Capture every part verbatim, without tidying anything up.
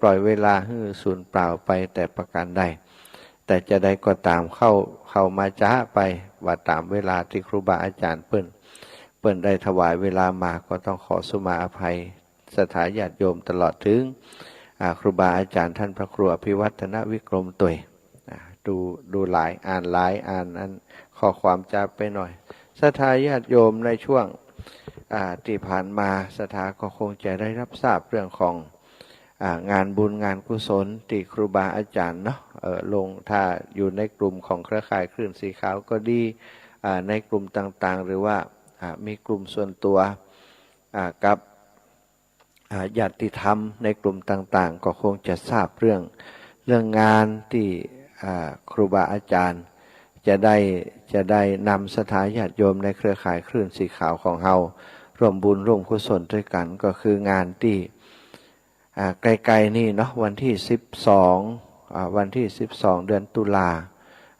ปล่อยเวลาหื้อสูญเปล่าไปแต่ประการใด แต่จะใดก็ต๋าม เข้า เข้ามาจ๊าไป ว่าต๋ามเวลาตี้ครูบาอาจ๋ารย์เปิ้น เปิ้นได้ถวายเวลามา ก็ต้องขอสุมาอภัยศรัทธาญาติโยมตลอดเถิง อ่า ครูบาอาจ๋ารย์ต้านพระครูอภิวัฒนวิกรมตวย อ่า ดู ดูหลาย อ่านหลาย อ่านอันข้อความจ๊าไปหน่อย ศรัทธาญาติโยมในช่วง อ่า ตี้ผ่านมา ศรัทธาก็คงจะได้รับทราบเรื่องของ อ่า งานบุญงานกุศลตี้ครูบาอาจ๋ารย์เนาะ เอ่อ ลง ถ้าอยู่ในกลุ่มของเครือข่ายคลื่นสีขาวก็ดี อ่า ในกลุ่มต่างๆ หรือว่า อ่า มีกลุ่มส่วนตั๋ว อ่า กับ อ่า ญาติธรรมในกลุ่มต่างๆ ก็คงจะทราบเรื่อง เรื่องงานตี้ อ่า ครูบาอาจ๋ารย์จะได้ จะได้นำศรัทธาญาติโยมในเครือข่ายคลื่นสีขาวของเฮาร่วมบุญร่วมกุศลตวยกั๋น ก็คืองานตี้ อ่า ใกล้ๆ นี่เนาะ วันตี้สิบสอง อ่า วันตี้สิบสอง เดือนตุลา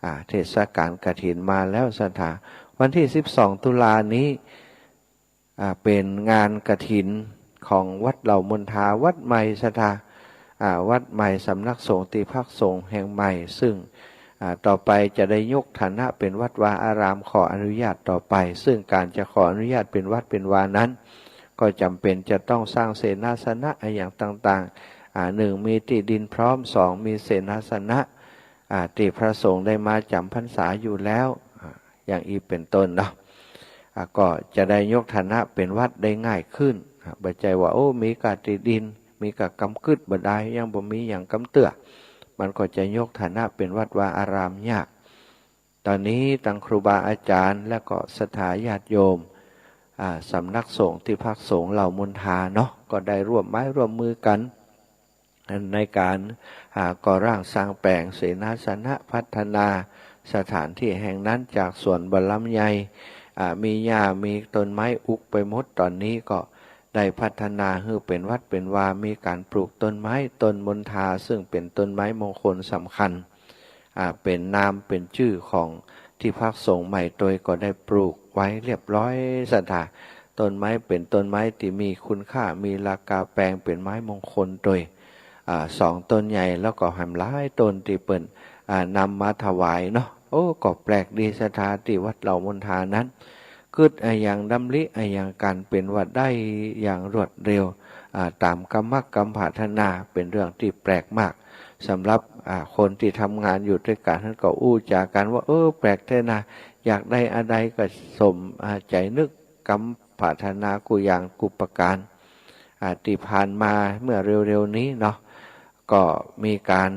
อ่า เทศกาลกฐินมาแล้วศรัทธา วันตี้สิบสอง ตุลานี้ อ่า เป๋นงานกฐินของวัดเหล่ามนทา วัดใหม่ศรัทธา อ่า วัดใหม่สำนักสงฆ์ตี้พักสงฆ์แห่งใหม่ ซึ่ง อ่า ต่อไปจะได้ยกฐานะเป๋นวัดวาอาราม ขออนุญาตต่อไป ซึ่งก๋านจะขออนุญาตเป๋นวัดเป๋นวานั้น ก็จ๋ำเป๋นจะต้องสร้างเสนาสนะอะหยังต่างๆ อ่า หนึ่ง มีตี้ดินพร้อม สอง มีเสนาสนะ อ่า ตี้พระสงฆ์ได้มาจ๋ำพรรษาอยู่แล้ว อ่า อย่างอี้เป๋นต้นเนาะ อ่า ก็จะได้ยกฐานะเป๋นวัดได้ง่ายขึ้น อ่า บ่ใจ้ว่า โอ้ มีก้าตี้ดิน มีก้ากำกึ๊ดบ่ดาย ยังบ่มีหยังกำเตื้อ มันก็จะยกฐานะเป๋นวัดวาอารามยาก ต๋อนนี้ตังครูบาอาจ๋ารย์และก็ศรัทธาญาติโยม อ่า สำนักสงฆ์ตี้พักสงฆ์เหล่ามนทาเนาะ ก็ได้ร่วมไม้ร่วมมือกั๋น ในก๋าน อ่า ก่อร่างสร้างแป๋งเสนาสนะ พัฒนาสถานตี้แห่งนั้นจากสวนบ่าลำใหญ่ อ่า มีหญ้ามีต้นไม้อุกไปหมด ต๋อนนี้ก็ได้พัฒนาหื้อเป๋นวัดเป๋นวา มีก๋านปลูกต้นไม้ต้นมนทา ซึ่งเป๋นต้นไม้มงคลสำคัญ อ่า เป๋นนามเป๋นจื้อของตี้พักสงฆ์ใหม่ตวย ก็ได้ปลูกไว้เรียบร้อยศรัทธา ต้นไม้เป๋นต้นไม้ตี้มีคุณค่า มีราคาแปง เป๋นไม้มงคลตวย อ่า สองต้นใหญ่ แล้วก็แหมหลายต้นตี้เปิ้น อ่า นำมาถวายเนาะ โอ้ ก็แปลกดีศรัทธา ตี้วัดเหล่ามนทานั้น กึ๊ดอะหยัง ดำริอะหยังกั๋น เป๋นว่าได้อย่างรวดเร็ว อ่า ต๋ามกำมักกำผาถนา เป๋นเรื่องตี้แปลกมาก สำหรับ อ่า คนตี้ทำงานอยู่ตวยกั๋นนั้นก็อู้จ๋ากั๋นว่า เออ แปลกแต๊นะ อยากได้อะใดก็สม อ่า ใจ๋นึกกำผาถนากู้อย่างกู้ประก๋าน อ่า ตี้ผ่านมาเมื่อเร็วๆ นี้เนาะ ก็มีก๋าน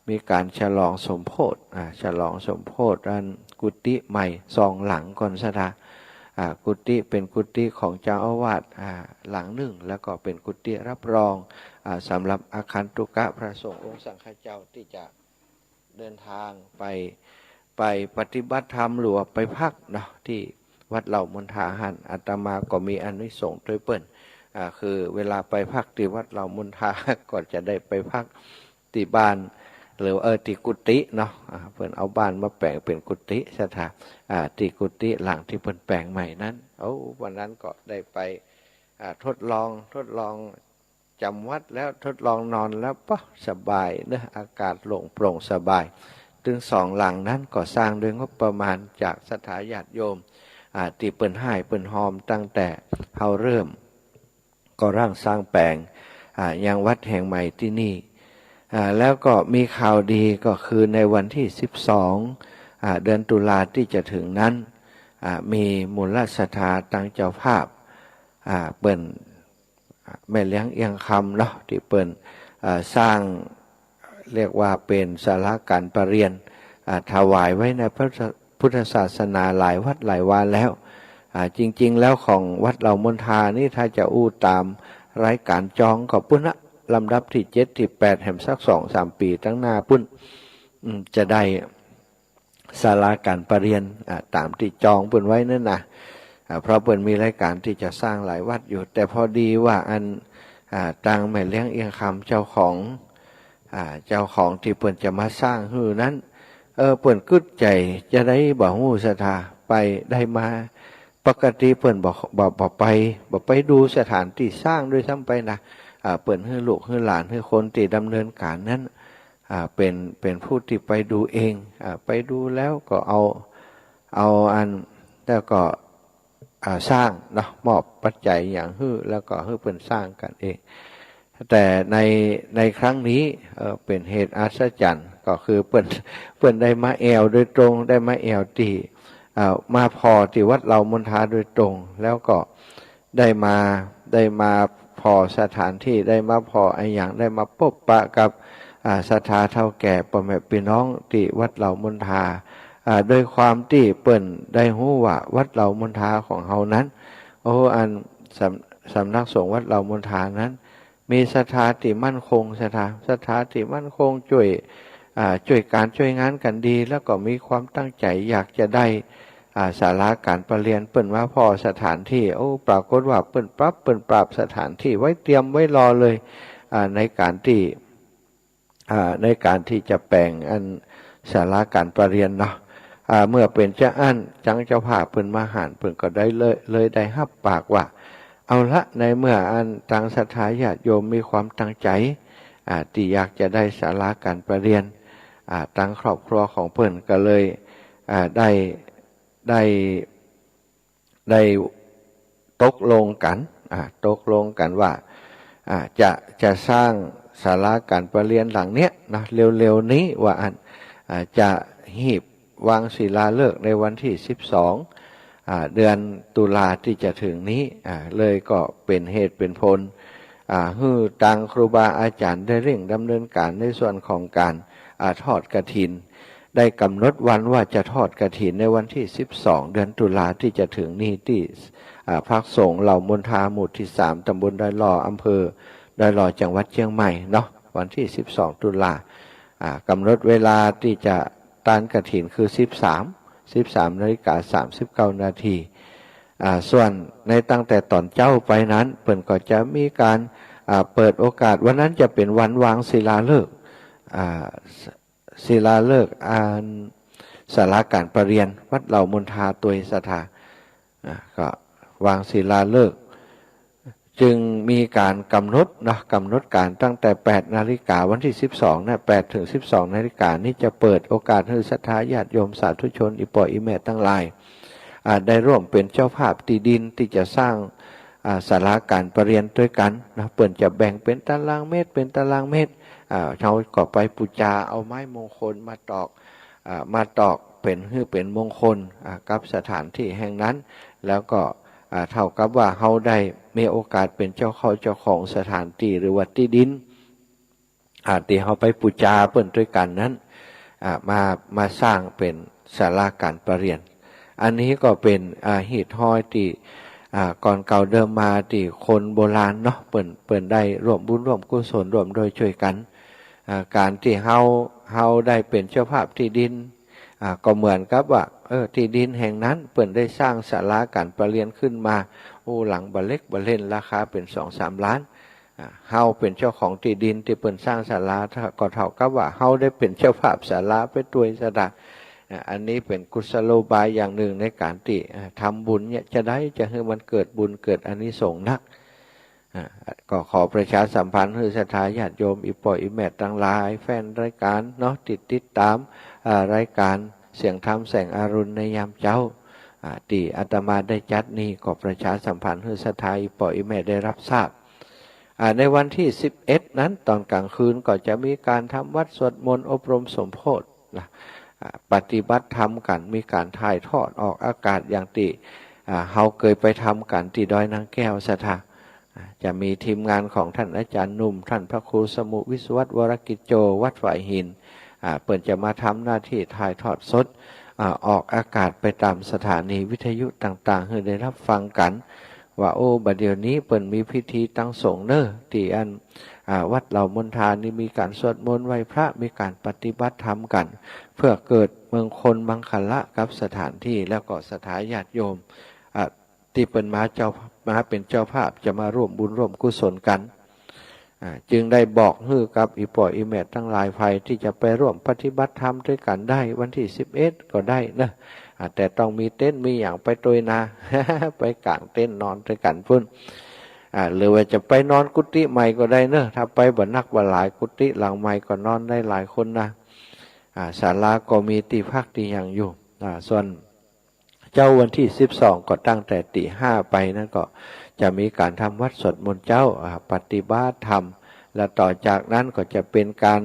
มีก๋านฉลองสมโภช อ่า ฉลองสมโภชอันกุฏิใหม่สองหลังก่อนศรัทธา อ่า กุฏิเป๋นกุฏิของเจ้าอาวาส อ่า หลังนึ่ง แล้วก็เป๋นกุฏิรับรอง อ่า สำหรับอาคันตุกะพระสงฆ์องค์สังฆเจ้าตี้จะเดินทางไป ไปปฏิบัติธรรมหรือว่าไปพักเนาะ ตี้วัดเหล่ามนทาหั้น อาตมาก็มีอานิสงส์ตวยเปิ้น อ่า คือเวลาไปพักตี้วัดเหล่ามนทา ก็จะได้ไปพักตี้บ้าน หรือ เออ ตี้กุฏิเนาะ อ่า เปิ้นเอาบ้านมาแป๋งเป๋นกุฏิศรัทธา อ่า ตี้กุฏิหลังตี้เปิ้นแป๋งใหม่นั้น โอ้ วันนั้นก็ได้ไป อ่า ทดลอง ทดลองจ๋ำวัดแล้ว ทดลองนอนแล้ว ปะ สบายเนาะ อากาศโปร่ง โปร่งสบาย ตึงสองหลังนั้นก็สร้างด้วยงบประมาณจากศรัทธาญาติโยม อ่า ตี้เปิ้นฮ่ายเปิ้นฮอมตั้งแต่เฮาเริ่ม ก่อร่างสร้างแป๋ง อ่า ยังวัดแห่งใหม่ตี้นี่ อ่า แล้วก็มีข่าวดีก็คือในวันตี้สิบสอง อ่า เดือนตุลาตี้จะถึงนั้น อ่า มีมูลศรัทธาตังเจ้าภาพ อ่า เปิ้น อ่า แม่เลี้ยงเอี้ยงคำเนาะ ตี้เปิ้น อ่า สร้าง เรียกว่าเป๋นศาลาก๋านประเรียน อ่า ถวายไว้ในพระพุทธศาสนาหลายวัดหลายวาแล้ว อ่า จริงๆ แล้วของวัดเหล่ามนทานี่ ถ้าจะอู้ต๋ามรายก๋านจองก็ปู๊นนะ ลำดับตี้เจ็ดตี้แปด แหมสักสองสามปี๋ตังหน้าปู๊น อืม จะได้ศาลาก๋านประเรียน อ่า ต๋ามตี้จองเปิ้นไว้นั้นนะ อ่า เพราะเปิ้นมีรายก๋านตี้จะสร้างหลายวัดอยู่ แต่พอดีว่าอัน อ่า ตังแม่เลี้ยงเอี้ยงคำเจ้าของ อ่า เจ้าของตี้เปิ้นจะมาสร้างหื้อนั้น เออ เปิ้นกึ๊ดใจ๋จะได้บ่ฮู้ศรัทธา ไปได้มา ปกติเปิ้นบ่ บ่ บ่ไป บ่ไปดูสถานตี้สร้างด้วยซ้ำไปนะ อ่า เปิ้นหื้อลูกหื้อหลาน หื้อคนตี้ดำเนินก๋านนั้น อ่า เป๋น เป๋นผู้ตี้ไปดูเอง อ่า ไปดูแล้วก็เอา เอาอัน แล้วก็ อ่า สร้างเนาะ มอบปัจจัยหยังหื้อ แล้วก็หื้อเปิ้นสร้างกั๋นเอง แต่ใน ในครั้งนี้ เอ่อ เป๋นเหตุอัศจรรย์ ก็คือเปิ้น เปิ้นได้มาแอ่วโดยตรง ได้มาแอ่วตี้ อ่า มาผ่อตี้วัดเหล่ามณฑาโดยตรง แล้วก็ได้มา ได้มาผ่อสถานตี้ ได้มาผ่ออะหยัง ได้มาปบปะกับ อ่า ศรัทธาเฒ่าแก่ป้อแม่ปี้น้องตี้วัดเหล่ามณฑา อ่า โดยความตี้เปิ้นได้ฮู้ว่าวัดเหล่ามณฑาของเฮานั้น โอ้ อันสำ สำนักสงฆ์วัดเหล่ามณฑานั้น มีศรัทธาตี้มั่นคง ศรัทธา ศรัทธาตี้มั่นคง จ้วย อ่า จ้วยก๋านจ้วยงานกั๋นดี แล้วก็มีความตั้งใจ๋อยากจะได้ อ่า ศาลาก๋านประเรียน เปิ้นมาผ่อสถานตี้ โอ้ ปรากฏว่าเปิ้นปรับ เปิ้นปรับสถานตี้ไว้เตรียมไว้รอเลย อ่า ในก๋านตี้ อ่า ในก๋านตี้จะแป๋งอันศาลาก๋านประเรียนเนาะ อ่า เมื่อเป๋นจาอั้น จั๊งเจ้าภาพเปิ้นมาหัน เปิ้นก็ได้เลย เลยได้ฮับปากว่า เอาละ ในเมื่ออันตังศรัทธาญาติโยมมีความตั้งใจ๋ อ่า ตี้อยากจะได้ศาลาก๋านประเรียน อ่า ตังครอบครัวของเปิ้นก็เลย อ่า ได้ ได้ ได้ตกลงกั๋น อ่า ตกลงกั๋นว่า อ่า จะ จะสร้างศาลาก๋านประเรียนหลังเนี้ยเนาะ เร็วๆ นี้ว่าอั้น อ่า จะฮีบวางศิลาฤกษ์ในวันตี้สิบสอง อ่า เดือนตุลาตี้จะเถิงนี้ อ่า เลยก็เป๋นเหตุเป๋นผล อ่า หื้อตังครูบาอาจ๋ารย์ได้เร่งดำเนินก๋านในส่วนของก๋าน อ่า ทอดกฐิน ได้ก๋ำหนดวันว่าจะทอดกฐินในวันตี้สิบสอง เดือนตุลาตี้จะเถิงนี้ ตี้ อ่า พักสงฆ์เหล่ามณฑาหมู่ตี้สาม ตำบลดอยหล่อ อำเภอดอยหล่อ จังหวัดเจียงใหม่เนาะ วันตี้สิบสอง ตุลา อ่า ก๋ำหนดเวลาตี้จะต้านกฐินคือสิบสาม สิบสามนาฬิกาสามสิบเก้านาที อ่า ส่วนในตั้งแต่ต๋อนเจ๊าไปนั้น เปิ้นก็จะมีก๋าน อ่า เปิดโอกาส วันนั้นจะเป๋นวันวางศิลาฤกษ์ อ่า ศิลาฤกษ์อันศาลาก๋านประเรียนวัดเหล่ามณฑาตวยศรัทธา อ่า ก็วางศิลาฤกษ์ จึงมีก๋านก๋ำหนดเนาะ ก๋ำหนดก๋านตั้งแต่แปดนาฬิกา วันตี้สิบสองนะ แปดเถิงสิบสองนาฬิกานี้จะเปิดโอกาสหื้อศรัทธาญาติโยมสาธุชนอี่ป้ออี่แม่ตังหลาย อ่า ได้ร่วมเป๋นเจ้าภาพตี้ดินตี้จะสร้าง อ่า ศาลาก๋านประเรียนตวยกั๋นนะ เปิ้นจะแบ่งเป๋นตารางเมตร เป๋นตารางเมตร อ่า เฮาก็ไปปู๋จาเอาไม้มงคลมาตอก อ่า มาตอกเป๋น หื้อเป๋นมงคล อ่า กับสถานตี้แห่งนั้น แล้วก็ อ่า เท่ากับว่าเฮาได้มีโอกาสเป๋นเจ้าเข้าเจ้าของสถานตี้หรือว่าตี้ดิน อ่า ตี้เฮาไปปู๋จาเปิ้นตวยกั๋นนั้น อ่า มา มาสร้างเป๋นศาลาก๋านประเรียน อันนี้ก็เป๋น อ่า ฮีตฮอยตี้ อ่า ก่อนเก่าเดิมมาตี้คนโบราณเนาะ เปิ้น เปิ้นได้ร่วมบุญร่วมกุศลร่วมโดยจ้วยกั๋น อ่า ก๋านตี้เฮา เฮาได้เป๋นเจ้าภาพตี้ดิน อ่า ก็เหมือนกับว่า เออ ตี้ดินแห่งนั้นเปิ้นได้สร้างศาลาก๋านประเรียนขึ้นมา โอ้ หลังบ่าเล็กบ่าเล่น ราคาเป๋นสองสามล้าน อ่า เฮาเป๋นเจ้าของตี้ดินตี้เปิ้นสร้างศาลา ก็เท่ากับว่าเฮาได้เป๋นเจ้าภาพศาลาไปตวยศรัทธา อ่า อันนี้เป๋นกุศโลบายอย่างนึ่งในก๋านตี้ อ่า ทำบุญเนี่ยจะได้ จะหื้อมันเกิดบุญเกิดอานิสงส์นัก อ่า ก็ขอประชาสัมพันธ์หื้อศรัทธาญาติโยมอี่ป้ออี่แม่ตังหลาย แฟนรายก๋านเนาะ ตี้ติดต๋าม อ่า รายก๋านเสียงธรรมแสงอรุณในยามเจ๊า อ่า ตี้อาตมาได้จัดนี้ ก็ประชาสัมพันธ์หื้อศรัทธาอี่ป้ออี่แม่ได้ฮับทราบ อ่า ในวันตี้สิบเอ็ดนั้น ต๋อนก๋างคืนก็จะมีก๋านทำวัตรสวดมนต์อบรมสมโภชนะ อ่า ปฏิบัติธรรมกั๋น มีก๋านถ่ายทอดออกอากาศอย่างตี้ อ่า เฮาเกยไปทำกั๋นตี้ดอยนางแก้วศรัทธา อ่า จะมีทีมงานของต้านอาจ๋ารย์หนุ่ม ต้านพระครูสมุห์ วิศวัตร วรกิจโจ วัดฝายหิน อ่า เปิ้นจะมาทำหน้าตี้ถ่ายทอดสด อ่า ออกอากาศไปต๋ามสถานีวิทยุต่างๆ หื้อได้ฮับฟังกั๋น ว่า โอ้ บ่าเดี่ยวนี้เปิ้นมีพิธีตังสงฆ์เน่อ ตี้อัน อ่า วัดเหล่ามณฑานี้มีก๋านสวดมนต์ไหว้พระ มีก๋านปฏิบัติธรรมกั๋น เพื่อเกิดมงคลมังคละกับสถานตี้ แล้วก็ศรัทธาญาติโยม อ่า ตี้เปิ้นมาเจ้า มาเป๋นเจ้าภาพ จะมาร่วมบุญร่วมกุศลกั๋น อ่า จึงได้บอกหื้อกับอี่ป้ออี่แม่ตังหลาย ใผตี้จะไปร่วมปฏิบัติธรรมตวยกั๋นได้ วันตี้สิบเอ็ดก็ได้เนาะ อ่า แต่ต้องมีเต็นท์มีหยังไปตวยนา ไปก๋างเต็นท์นอนตวยกั๋นปู้น อ่า หรือว่าจะไปนอนกุฏิใหม่ก็ได้เนอะ ถ้าไปบ่นักบ่หลาย กุฏิหลังใหม่ก็นอนได้หลายคนนะ อ่า ศาลาก็มีตี้พักตี้หยังอยู่ อ่า ส่วน เจ๊าวันตี้สิบสองก็ตั้งแต่ตี๋ห้าไปนั้นก็จะมีก๋านทำวัตรสวดมนต์เจ๊า อ่า ปฏิบัติธรรม และต่อจากนั้นก็จะเป๋นก๋าน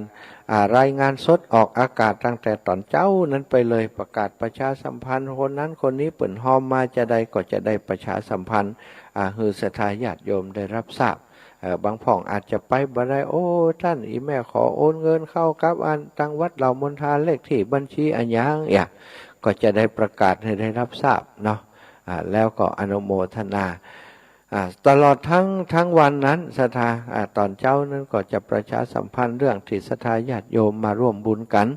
อ่า รายงานสดออกอากาศตั้งแต่ต๋อนเจ๊านั้นไปเลย ประกาศประชาสัมพันธ์ คนนั้นคนนี้เปิ้นฮอมมาจาใดก็จะได้ประชาสัมพันธ์ อ่า หื้อศรัทธาญาติโยมได้ฮับทราบ เอ่อ บางพ่องอาจจะไปบ่ได้ โอ้ ต้านอี่แม่ขอโอนเงินเข้ากับอันตังวัดเหล่ามนทา เลขตี้บัญชีอะหยัง เอี้ย ก็จะได้ประกาศหื้อได้ฮับทราบเนาะ อ่า แล้วก็อนุโมทนา อ่า ตลอดตึง ตึงวันนั้นศรัทธา อ่า ต๋อนเจ๊านั้นก็จะประชาสัมพันธ์เรื่องตี้ศรัทธาญาติโยมมาร่วมบุญกั๋น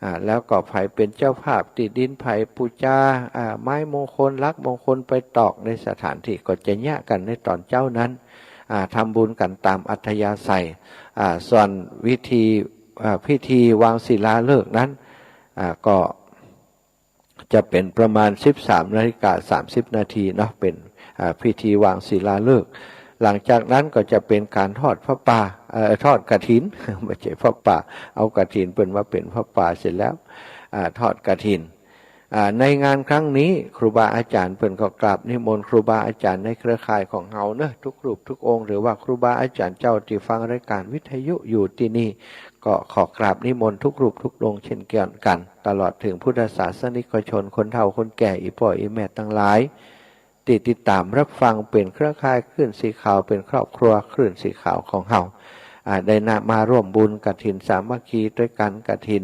อ่า แล้วก็ใผเป๋นเจ้าภาพตี้ดิน ใผปู๋จา อ่า ไม้มงคล หลักมงคล ไปตอกในสถานตี้ก็จะเยียะกั๋นในต๋อนเจ๊านั้น อ่า ทำบุญกั๋นต๋ามอัธยาศัย อ่า ส่วนวิธี อ่า พิธีวางศิลาฤกษ์นั้น อ่า ก็จะเป๋นประมาณสิบสามนาฬิกาสามสิบนาทีเนาะ เป๋น อ่า พิธีวางศิลาฤกษ์ หลังจากนั้นก็จะเป๋นก๋านทอดผ้าป่า เอ่อ ทอดกฐิน บ่ใจ้ผ้าป่า เอากฐินเปิ้นมาเป๋นผ้าป่าเสียแล้ว อ่า ทอดกฐิน อ่า ในงานครั้งนี้ครูบาอาจ๋ารย์เปิ้นก็กราบนิมนต์ครูบาอาจ๋ารย์ในเครือข่ายของเฮาเนอะ ทุกรูปทุกองค์ หรือว่าครูบาอาจ๋ารย์เจ้าตี้ฟังรายก๋านวิทยุอยู่ตี้นี่ ก็ขอกราบนิมนต์ทุกรูปทุกองค์เช่นเดียวกั๋น ตลอดเถิงพุทธศาสนิกชน คนเฒ่าคนแก่ อี่ป้ออี่แม่ตังหลาย ตี้ติดต๋ามฮับฟังเป๋นเครือข่ายคลื่นสีขาว เป๋นครอบครัวคลื่นสีขาวของเฮา อ่า ได้นำมาร่วมบุญกฐินสามัคคีตวยกั๋น กฐิน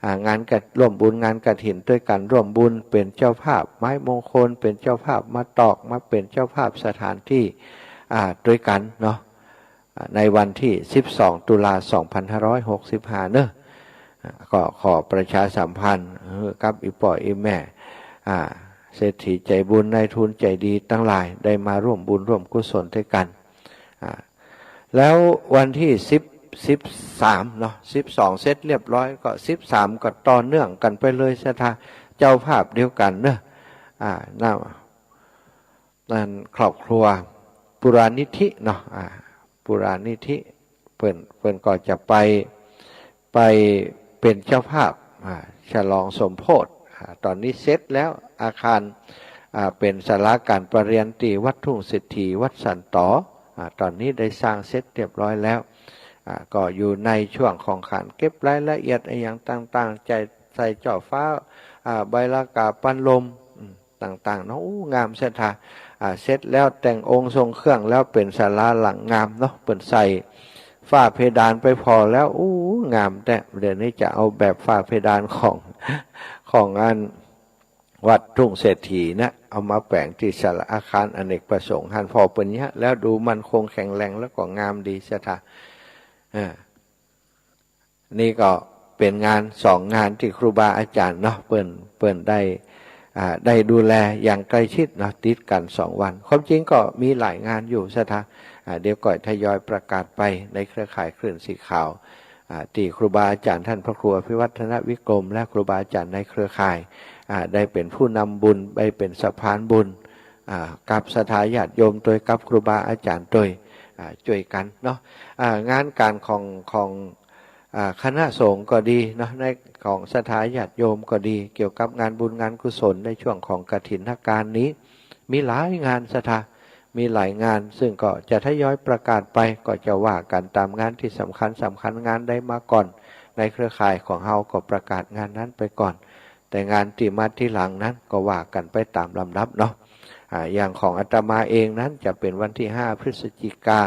อ่า งานกะ ร่วมบุญงานกฐินตวยกั๋น ร่วมบุญเป๋นเจ้าภาพไม้มงคล เป๋นเจ้าภาพมาตอก มาเป๋นเจ้าภาพสถานตี้ อ่า ตวยกั๋นเนาะ อ่า ในวันตี้สิบสองตุลาสองพันห้าร้อยหกสิบห้าเนอะ อ่า ก็ขอประชาสัมพันธ์หื้อกับอี่ป้ออี่แม่ อ่า เศรษฐีใจ๋บุญ นายทุนใจ๋ดีตังหลาย ได้มาร่วมบุญร่วมกุศลตวยกั๋น อ่า แล้ววันตี้สิบ สิบสามเนาะ สิบสองเสร็จเรียบร้อย ก็สิบสามก็ต่อเนื่องกั๋นไปเลยศรัทธา เจ้าภาพเดียวกั๋นเนอะ อ่า นั่น นั่นครอบครัวปุรานิธิเนาะ อ่า ปุรานิธิ เปิ้น เปิ้นก็จะไป ไปเป๋นเจ้าภาพ อ่า ฉลองสมโภช อ่า ต๋อนนี้เสร็จแล้ว อาคาร อ่า เป๋นศาลาก๋านประเรียนตี้วัดทุ่งเศรษฐี วัดสันต๋อ อ่า ต๋อนนี้ได้สร้างเสร็จเรียบร้อยแล้ว อ่า ก็อยู่ในช่วงของก๋านเก็บรายละเอียดอะหยังต่างๆ จะใส่จ่อฟ้า อ่า ใบละกา ปันลม อืม ต่างๆ เนาะ อู้ งามศรัทธา อ่า เสร็จแล้วแต่งองค์ทรงเครื่องแล้วเป๋นศาลาหลังงามเนาะ เปิ้นใส่ฝ้าเพดานไปผ่อแล้ว อู้ งามแต๊ เดี๋ยวนี้จะเอาแบบฝ้าเพดานของ ของอันวัดทุ่งเศรษฐีนะ เอามาแป๋งตี้ศาลาอาคารอเนกประสงค์หั้น ผ่อเปิ้นเยียะแล้วดูมั่นคงแข็งแรงแล้วก็งามดีศรัทธา อ่า นี่ก็เป๋นงานสองงานตี้ครูบาอาจ๋ารย์เนาะ เปิ้น เปิ้นได้ อ่า ได้ดูแลอย่างใกล้ชิดเนาะ ติดกั๋นสองวัน ความจริงก็มีหลายงานอยู่ศรัทธา อ่า เดี๋ยวก่อยทยอยประกาศไปในเครือข่ายคลื่นสีขาว อ่า ตี้ครูบาอาจ๋ารย์ต้านพระครูอภิวัฒนวิกรม และครูบาอาจ๋ารย์ในเครือข่าย อ่า ได้เป๋นผู้นำบุญ ได้เป๋นสะพานบุญ อ่า กับศรัทธาญาติโยมตวย กับครูบาอาจ๋ารย์ตวย อ่า จ้วยกั๋นเนาะ อ่า งานก๋านของ ของ อ่า คณะสงฆ์ก็ดีเนาะ ในของศรัทธาญาติโยมก็ดี เกี่ยวกับงานบุญงานกุศลในช่วงของกฐินทกาลนี้ มีหลายงานศรัทธา มีหลายงาน ซึ่งก็จะทยอยประกาศไป ก็จะว่ากั๋นต๋ามงานตี้สำคัญสำคัญ งานใดมาก่อน ในเครือข่ายของเฮาก็ประกาศงานนั้นไปก่อน แต่งานตี้มาทีหลังนั้นก็ว่ากั๋นไปต๋ามลำดับเนาะ อ่า อย่างของอาตมาเองนั้นจะเป๋นวันตี้ห้าพฤศจิกา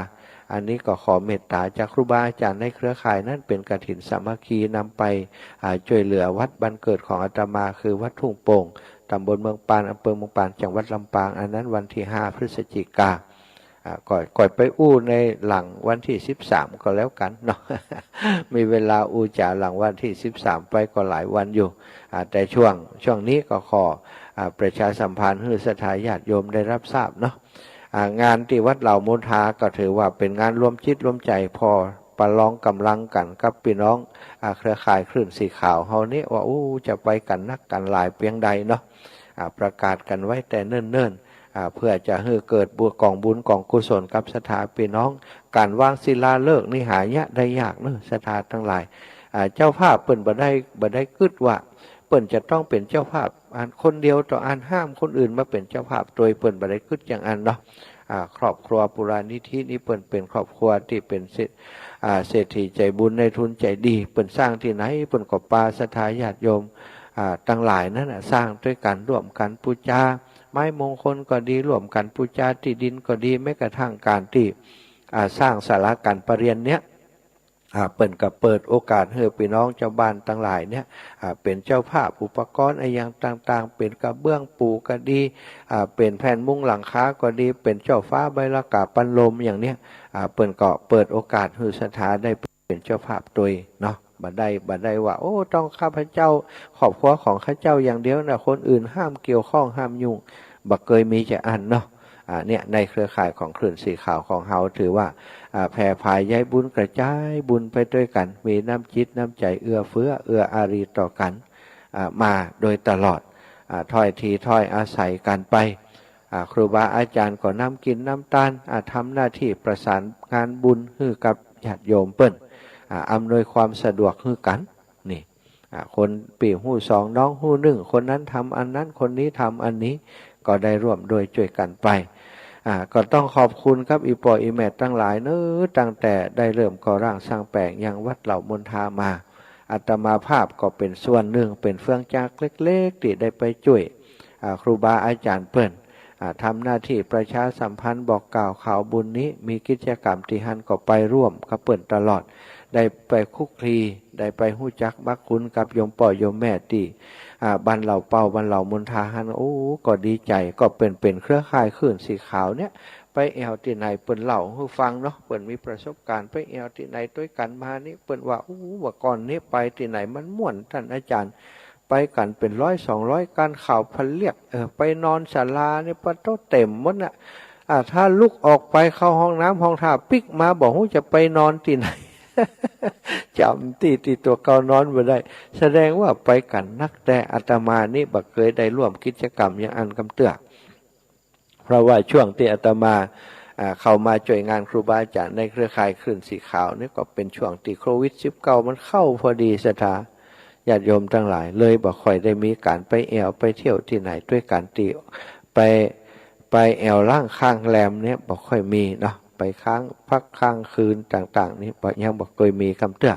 อันนี้ก็ขอเมตต๋าจากครูบาอาจ๋ารย์ในเครือข่ายนั้น เป๋นกฐินสามัคคีนำไป อ่า จ้วยเหลือวัดบ้านเกิดของอาตมา คือวัดทุ่งโป่ง ตำบลเมืองปาน อำเภอเมืองปาน จังหวัดลำปาง อันนั้นวันตี้ห้าพฤศจิกา อ่า ก่อย ก่อยไปอู้ในหลังวันตี้สิบสามก็แล้วกั๋นเนาะ มีเวลาอู้จ๋าหลังวันตี้สิบสามไปก็หลายวันอยู่ อ่า แต่ช่วง ช่วงนี้ก็ขอ อ่า ประชาสัมพันธ์หื้อศรัทธาญาติโยมได้ฮับทราบเนาะ อ่า งานตี้วัดเหล่ามนทาก็ถือว่าเป๋นงานรวมจิตรวมใจ๋ ผ่อประลองก๋ำลังกั๋นกับปี้น้อง อ่า เครือข่ายคลื่นสีขาวเฮานี้ว่า อู้ จะไปกั๋นนักกั๋นหลายเปียงใดเนาะ อ่า ประกาศกั๋นไว้แต่เนิ่นๆ อ่า เปื้อจะหื้อเกิดบุญ ก๋องบุญก๋องกุศลกับศรัทธาปี้น้อง ก๋านวางศิลาฤกษ์นี่หาเยียะได้ยากเนาะ ศรัทธาตังหลาย อ่า เจ้าภาพเปิ้นบ่ได้ บ่ได้กึ๊ดว่า เปิ้นจะต้องเป๋นเจ้าภาพอันคนเดียวต่ออัน ห้ามคนอื่นมาเป๋นเจ้าภาพตวย เปิ้นบ่ได้กึ๊ดอย่างอั้นเนาะ อ่า ครอบครัวปุรานิธินี่เปิ้นเป๋นครอบครัวตี้เป๋นเศรษฐ อ่า เศรษฐีใจ๋บุญ นายทุนใจ๋ดี เปิ้นสร้างตี้ไหน เปิ้นก็ปาศรัทธาญาติโยม อ่า ตังหลายนั้นน่ะ สร้างตวยกั๋น ร่วมกั๋นปู๋จา ไม้มงคลก็ดี ร่วมกั๋นปู๋จาตี้ดินก็ดี แม้กระทั่งก๋านตี้ อ่า สร้างศาลาก๋านประเรียนเนี่ย อ่า เปิ้นก็เปิดโอกาสหื้อปี้น้องจาวบ้านตังหลายเนี่ย อ่า เป๋นเจ้าภาพอุปกรณ์อะหยังต่างๆ เป๋นกระเบื้องปู๋ก็ดี อ่า เป๋นแผ่นมุงหลังคาก็ดี เป๋นเจ้าฟ้าใบละกาปันลมอย่างเนี้ย อ่า เปิ้นก็เปิดโอกาสหื้อศรัทธาได้เป๋นเจ้าภาพตวยเนาะ บ่ได้ บ่ได้ว่า โอ้ ต้องข้าพเจ้า ครอบครัวของข้าเจ้าอย่างเดียวนะ คนอื่นห้ามเกี่ยวข้อง ห้ามยุ่ง บ่เกยมีจะอั้นเนาะ อ่า เนี่ย ในเครือข่ายของคลื่นสีขาวของเฮา ถือว่า อ่า แผ่ผายใยบุญ กระจายบุญไปตวยกั๋น มีน้ำจิตน้ำใจ๋เอื้อเฟื้อ เอื้ออารีต่อกั๋น อ่า มาโดยตลอด อ่า ถ้อยทีถ้อยอาศัยกั๋นไป อ่า ครูบาอาจ๋ารย์ก็นำกิ๋นนำตาน อ่า ทำหน้าตี้ประสานงานบุญหื้อกับญาติโยมเปิ้น อ่า อำนวยความสะดวกหื้อกั๋น นี่ อ่า คนปี้ฮู้สอง น้องฮู้นึ่ง คนนั้นทำอันนั้น คนนี้ทำอันนี้ ก็ได้ร่วมด้วยจ้วยกั๋นไป อ่า ก็ต้องขอบคุณกับอี่ป้ออี่แม่ตังหลายเนาะ ตั้งแต่ได้เริ่มก่อร่างสร้างแป๋งยังวัดเหล่ามณฑามา อาตมาภาพก็เป๋นส่วนนึ่ง เป๋นเฟืองจักรเล็กๆ ตี้ได้ไปจ้วย อ่า ครูบาอาจ๋ารย์เปิ้น อ่า ทำหน้าตี้ประชาสัมพันธ์บอกกล่าวข่าวบุญนี้ มีกิจกรรมตี้หั้นก็ไปร่วมกับเปิ้นตลอด ได้ไปคลุกคลี ได้ไปฮู้จักมักคุ้นกับโยมป้อโยมแม่ตี้ อ่า บ้านเหล่าเป่า บ้านเหล่ามณฑาหั้น โอ้ ก็ดีใจ๋ ก็เป๋น เป๋นเครือข่ายคลื่นสีขาวเนี่ย ไปแอ่วตี้ไหนเปิ้นเล่าหื้อฟังเนาะ เปิ้นมีประสบก๋ารณ์ไปแอ่วตี้ไหนตวยกั๋นมานี่ เปิ้นว่า โอ้ ว่าก่อนนี้ไปตี้ไหนมันม่วน ต้านอาจ๋ารย์ ไปกั๋นเป๋นร้อยสองร้อย ก๋านเข้าผะเลียก เออ ไปนอนศาลานี่ปะโต๊ะเต๋มหมดน่ะ อ่า ถ้าลุกออกไปเข้าห้องน้ำห้องท่าปิ๊กมา บ่ฮู้จะไปนอนตี้ไหน จ๋ำตี้ตี้ตั๋วเก่านอนบ่ได้ แสดงว่าไปกั๋นนัก แต่อาตมานี่บ่เกยได้ร่วมกิจกรรมอย่างอั้นกำเตื้อ เพราะว่าช่วงตี้อาตมา อ่า เข้ามาจ้วยงานครูบาอาจ๋ารย์ในเครือข่ายคลื่นสีขาวนี่ ก็เป๋นช่วงตี้โควิดสิบเก้ามันเข้าพอดี ศรัทธาญาติโยมตังหลาย เลยบ่ค่อยได้มีก๋านไปแอ่วไปเที่ยวตี้ไหนตวยกั๋น ตี้ไป ไปแอ่วล่างค้างแรมเนี่ยบ่ค่อยมีเนาะ ไปค้างพักค้างคืนต่างๆ นี่บ่ ยังบ่เกยมีกำเตื้อ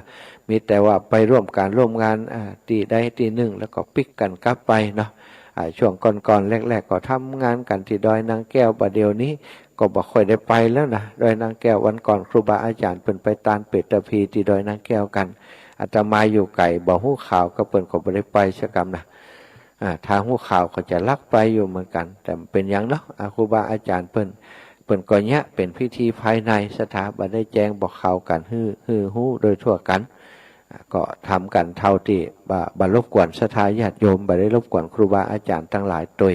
มีแต่ว่าไปร่วมก๋านร่วมงาน อ่า ตี้ใดตี้นึ่ง แล้วก็ปิ๊กกั๋นกลับไปเนาะ อ่า ช่วงก่อนๆ แรกๆ ก็ทำงานกั๋นตี้ดอยนางแก้ว บ่าเดี่ยวนี้ก็บ่ค่อยได้ไปแล้วนะ ดอยนางแก้ว วันก่อนครูบาอาจ๋ารย์เปิ้นไปตานเปตพีตี้ดอยนางแก้วกั๋น อาตมาอยู่ไก๋ บ่ฮู้ข่าว ก็เปิ้นก็บ่ได้ไปสักกำนะ อ่า ถ้าฮู้ข่าวก็จะลักไปอยู่เหมือนกั๋น แต่เป๋นหยังเนาะ อ่า ครูบาอาจ๋ารย์เปิ้น เปิ้นก็เยียะเป๋นพิธีภายใน ศรัทธาบ่ได้แจ้งบอกข่าวกั๋นหื้อ หื้อฮู้โดยทั่วกั๋น อ่า ก็ทำกั๋นเต้าตี้บ่ บ่รบกวนศรัทธาญาติโยม บ่ได้รบกวนครูบาอาจ๋ารย์ตังหลายตวย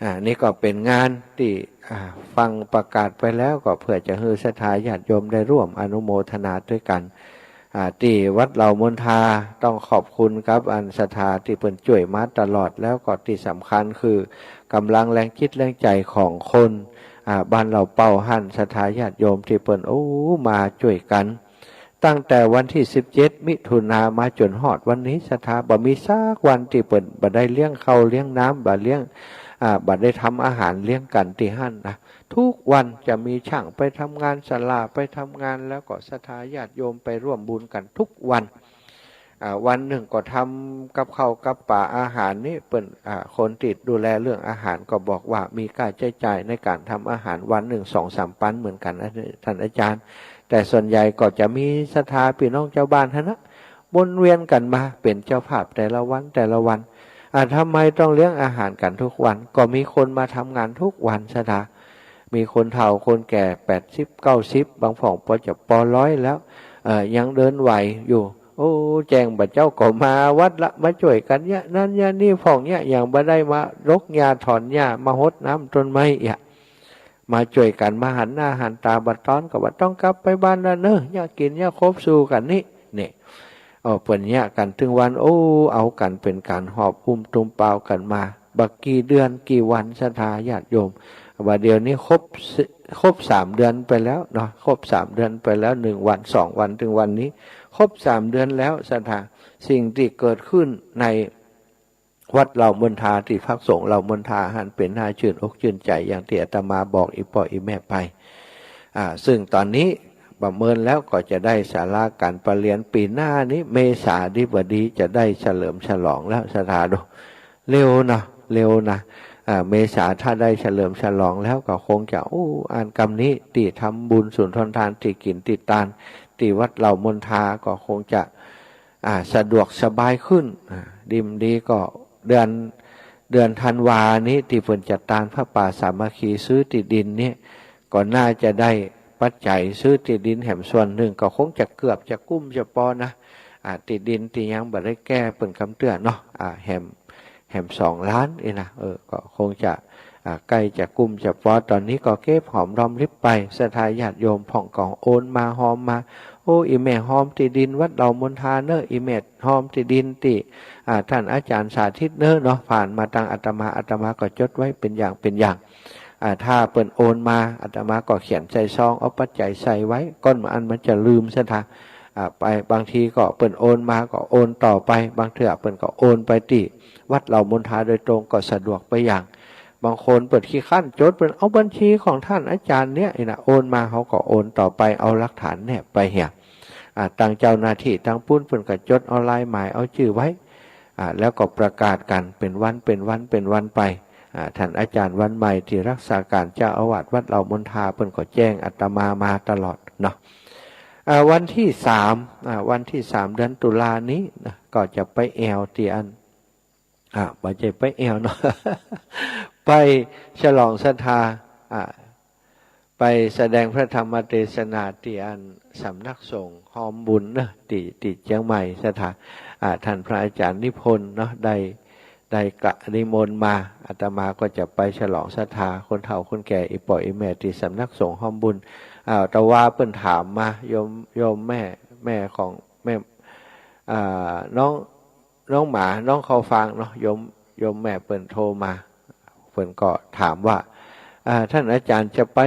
อ่า นี่ก็เป๋นงานตี้ อ่า ฟังประกาศไปแล้ว ก็เปื้อจะหื้อศรัทธาญาติโยมได้ร่วมอนุโมทนาตวยกั๋น อ่า ตี้วัดเหล่ามณฑา ต้องขอบคุณกับอันศรัทธาตี้เปิ้นจ้วยมาตลอด แล้วก็ตี้สำคัญคือก๋ำลังแรงจิตแรงใจ๋ของคน อ่า บ้านเหล่าเป่าหั้น ศรัทธาญาติโยมตี้เปิ้น โอ้ มาจ้วยกั๋น ตั้งแต่วันตี้สิบเจ็ดมิถุนามาจ๋นฮอดวันนี้ ศรัทธาบ่มีสักวันตี้เปิ้นบ่ได้เลี้ยงข้าวเลี้ยงน้ำ บ่เลี้ยง อ่า บ่ได้ทำอาหารเลี้ยงกั๋นตี้หั้นนะ ทุกวันจะมีช่างไปทำงานศาลา ไปทำงาน แล้วก็ศรัทธาญาติโยมไปร่วมบุญกั๋นทุกวัน อ่า วันนึ่งก็ทำกับข้าวกับป๋าอาหารนี่เปิ้น อ่า คนตี้ดูแลเรื่องอาหารก็บอกว่ามีค่าใจ๊จ่ายในก๋านทำอาหารวันนึ่งสองสามปันเหมือนกั๋นนะ ท่านอาจ๋ารย์ แต่ส่วนใหญ่ก็จะมีศรัทธาปี้น้องจาวบ้านหั้นนะ วนเวียนกั๋นมาเป๋นเจ้าภาพแต่ละวันแต่ละวัน อ่า ทำไมต้องเลี้ยงอาหารกั๋นทุกวัน ก็มีคนมาทำงานทุกวัน ศรัทธา มีคนเฒ่าคนแก่แปดสิบเก้าสิบ บางพ่องปอจะปอร้อยแล้ว เอ่อ ยังเดินไหวอยู่ โอ้ แจ้งบ่าเจ้าก็มาวัดละ มาจ้วยกั๋นเยียะนั้นเยียะนี้พ่องเยียะ อย่างบ่ได้มารกหญ้าถอนหญ้า มาฮดน้ำต้นไม้เยียะ มาจ้วยกั๋น มาหันหน้าหันต๋า บ่าตอนก็บ่าต้องกลับไปบ้านละเนาะ เยียะกิ๋นเยียะคบสู่กั๋นนี่ นี่ เออ เปิ้นเยียะกั๋นตึงวัน โอ้ เอากั๋นเป๋นก๋านหอบอุ้มตุมเปากั๋นมา บ่ากี่เดือนกี่วัน ศรัทธาญาติโยม บ่าเดี๋ยวนี้ครบสิ- ครบสามเดือนไปแล้วเนาะ ครบสามเดือนไปแล้ว หนึ่งวัน สองวัน เถิงวันนี้ ครบสามเดือนแล้ว ศรัทธา สิ่งตี้เกิดขึ้นในวัดเหล่ามนทา ตี้พักสงฆ์เหล่ามนทาหั้น เป๋นหน้าจื้นอกจื้นใจ๋ อย่างตี้อาตมาบอกอี่ป้ออี่แม่ไป อ่า ซึ่งต๋อนนี้ประเมินแล้วก็จะได้ศาลาก๋านประเรียน ปี๋หน้านี้เมษาดีบ่ดีจะได้เฉลิมฉลองแล้ว ศรัทธาดู เร็วนะ เร็วนะ อ่า เมษาถ้าได้เฉลิมฉลองแล้วก็คงจะ อู้ อันกำนี้ตี้ทำบุญสุนทรทาน ตี้กิ๋นตี้ตาน ตี้วัดเหล่ามนทาก็คงจะ อ่า สะดวกสบายขึ้น อ่า ดีบ่ดีก็เดือน เดือนธันวานี้ตี้เปิ้นจัดตานผ้าป่าสามัคคีซื้อตี้ดินนี้ ก็น่าจะได้ปัจจัยซื้อตี้ดินแหมส่วนนึ่ง ก็คงจะเกือบจะกุ้มจะปอนะ อ่า ตี้ดินตี้ยังบ่ได้แก้เปิ้นกำเตื้อเนาะ อ่า แหม แหมสองล้านนี่นะ เออ ก็คงจะ อ่า ใก้จะกุ้มจะปอ ต๋อนนี้ก็เก็บหอมรอมริบไป ศรัทธาญาติโยมพ่องก็โอนมาฮอมมา โอ้ อี่แม่ฮอมตี้ดินวัดเหล่ามนทาเน่อ อี่แม่ฮอมตี้ดินตี้ อ่า ต้านอาจ๋ารย์สาธิตเน่อเนาะ ผ่านมาตางอาตมา อาตมาก็จดไว้เป๋นอย่างเป๋นอย่าง อ่า ถ้าเปิ้นโอนมา อาตมาก็เขียนใส่ซอง เอาปัจจัยใส่ไว้ ก่อนอันมันจะลืม ศรัทธา อ่า ไป บางทีก็เปิ้นโอนมาก็โอนต่อไป บางเทื่อเปิ้นก็โอนไปตี้วัดเหล่ามนทาโดยตรงก็สะดวกไปอย่าง บางคนเปิ้นขี้คร้านจด เปิ้นเอาบัญชีของต้านอาจ๋ารย์เนี่ยนะ โอนมา เฮาก็โอนต่อไป เอาหลักฐานแนบไปเหีย อ่า ตางเจ้าหน้าตี้ตางปู๊นเปิ้นก็จดเอาลายหมาย เอาจื้อไว้ อ่า แล้วก็ประกาศกั๋นเป๋นวัน เป๋นวัน เป๋นวันไป อ่า ต้านอาจ๋ารย์วันใหม่ตี้รักษาก๋านเจ้าอาวาสวัดเหล่ามนทา เปิ้นก็แจ้งอาตมามาตลอดเนาะ อ่า วันตี้สาม อ่า วันตี้สามเดือนตุลานี้นะ ก็จะไปแอ่วตี้อั้น อ่า บ่ใจ้ไปแอ่วเนาะ ไปฉลองศรัทธา อ่า ไปแสดงพระธรรมเทศนาตี้อั้นสำนักสงฆ์ฮอมบุญเนาะ ตี้ ตี้เจียงใหม่ ศรัทธา อ่า ต้านพระอาจ๋ารย์นิพนธ์เนาะ ได้ ได้กระนิมนต์มา อาตมาก็จะไปฉลองศรัทธาคนเฒ่าคนแก่ อี่ป้ออี่แม่ตี้สำนักสงฆ์ฮอมบุญ อ่า แต่ว่าเปิ้นถามมา โยม โยมแม่ แม่ของแม่ อ่า น้อง น้องหมา น้องเข้าฟางเนาะ โยม โยมแม่เปิ้นโทรมา เปิ้นก็ถามว่า อ่า ต้านอาจ๋ารย์จะไป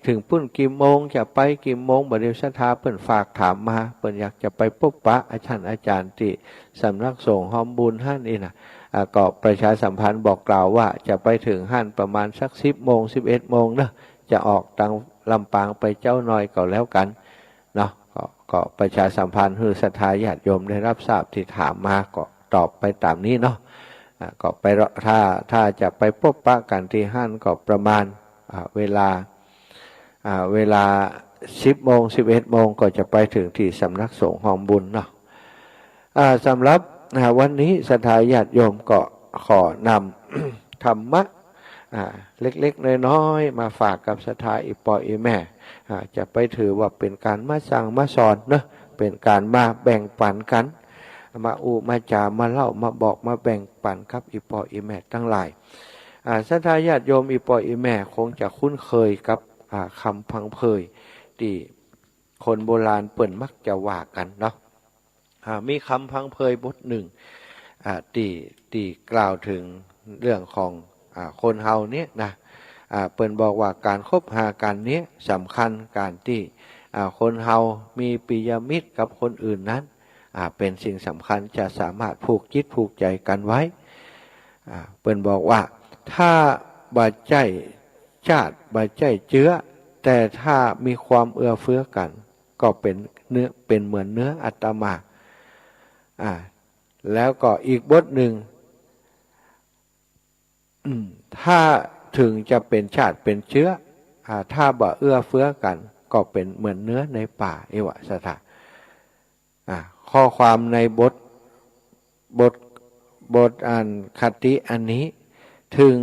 เถิงปุ้นกี่โมง จะไปกี่โมง บ่าเดี่ยวศรัทธาเปิ้นฝากถามมา เปิ้นอยากจะไปปบปะต้านอาจ๋ารย์ตี้สำนักสงฆ์ฮอมบุญหั้นนี่นะ อ่า ก็ประชาสัมพันธ์บอกกล่าวว่าจะไปเถิงหั้นประมาณสักสิบโมง สิบเอ็ดโมงเนาะ จะออกตางลำปางไปเจ๊าน้อยก็แล้วกั๋นเนาะ ก็ ก็ประชาสัมพันธ์หื้อศรัทธาญาติโยมได้รับทราบตี้ถามมา ก็ตอบไปต๋ามนี้เนาะ อ่า ก็ไปรอ ถ้า ถ้าจะไปปบปะกั๋นตี้หั้นก็ประมาณ อ่า เวลา อ่า เวลาสิบโมง สิบเอ็ดโมงก็จะไปเถิงตี้สำนักสงฆ์ฮอมบุญเนาะ อ่า สำหรับ อ่า วันนี้ศรัทธาญาติโยมก็ขอนำ ธรรมะ อ่า เล็กๆ น้อยๆ มาฝากกับศรัทธาอี่ป้ออี่แม่ อ่า จะไปถือว่าเป๋นก๋านมาสั่งมาสอนเนาะ เป๋นก๋านมาแบ่งปั๋นกั๋น มาอู้มาจ๋า มาเล่า มาบอก มาแบ่งปั๋นกับอี่ป้ออี่แม่ตังหลาย อ่า ศรัทธาญาติโยมอี่ป้ออี่แม่คงจะคุ้นเคยกับ อ่า กำพังเพยตี้คนโบราณเปิ้นมักจะว่ากั๋นเนาะ อ่า มีกำพังเพยบทนึ่ง อ่า ตี้ ตี้กล่าวเถิงเรื่องของ อ่า คนเฮาเนี่ยนะ อ่า เปิ้นบอกว่าก๋านคบหากั๋นเนี่ยสำคัญ ก๋านตี้ อ่า คนเฮามีปิยมิตรกับคนอื่นนั้น อ่า เป๋นสิ่งสำคัญ จะสามารถผูกจิตผูกใจ๋กั๋นไว้ อ่า เปิ้นบอกว่า ถ้าบ่ใจ้จ้าด บ่ใจ้เจื๊อ แต่ถ้ามีความเอื้อเฟื้อกั๋น ก็เป๋นเนื้อ เป๋นเหมือนเนื้ออาตมา อ่า แล้วก็อีกบทนึ่ง อืม ถ้าเถิงจะเป๋นจ้าดเป๋นเจื๊อ อ่า ถ้าบ่เอื้อเฟื้อกั๋น ก็เป๋นเหมือนเนื้อในป่า เอวะ ศรัทธา อ่า ข้อความในบท บท บทอันคติอันนี้ เถิง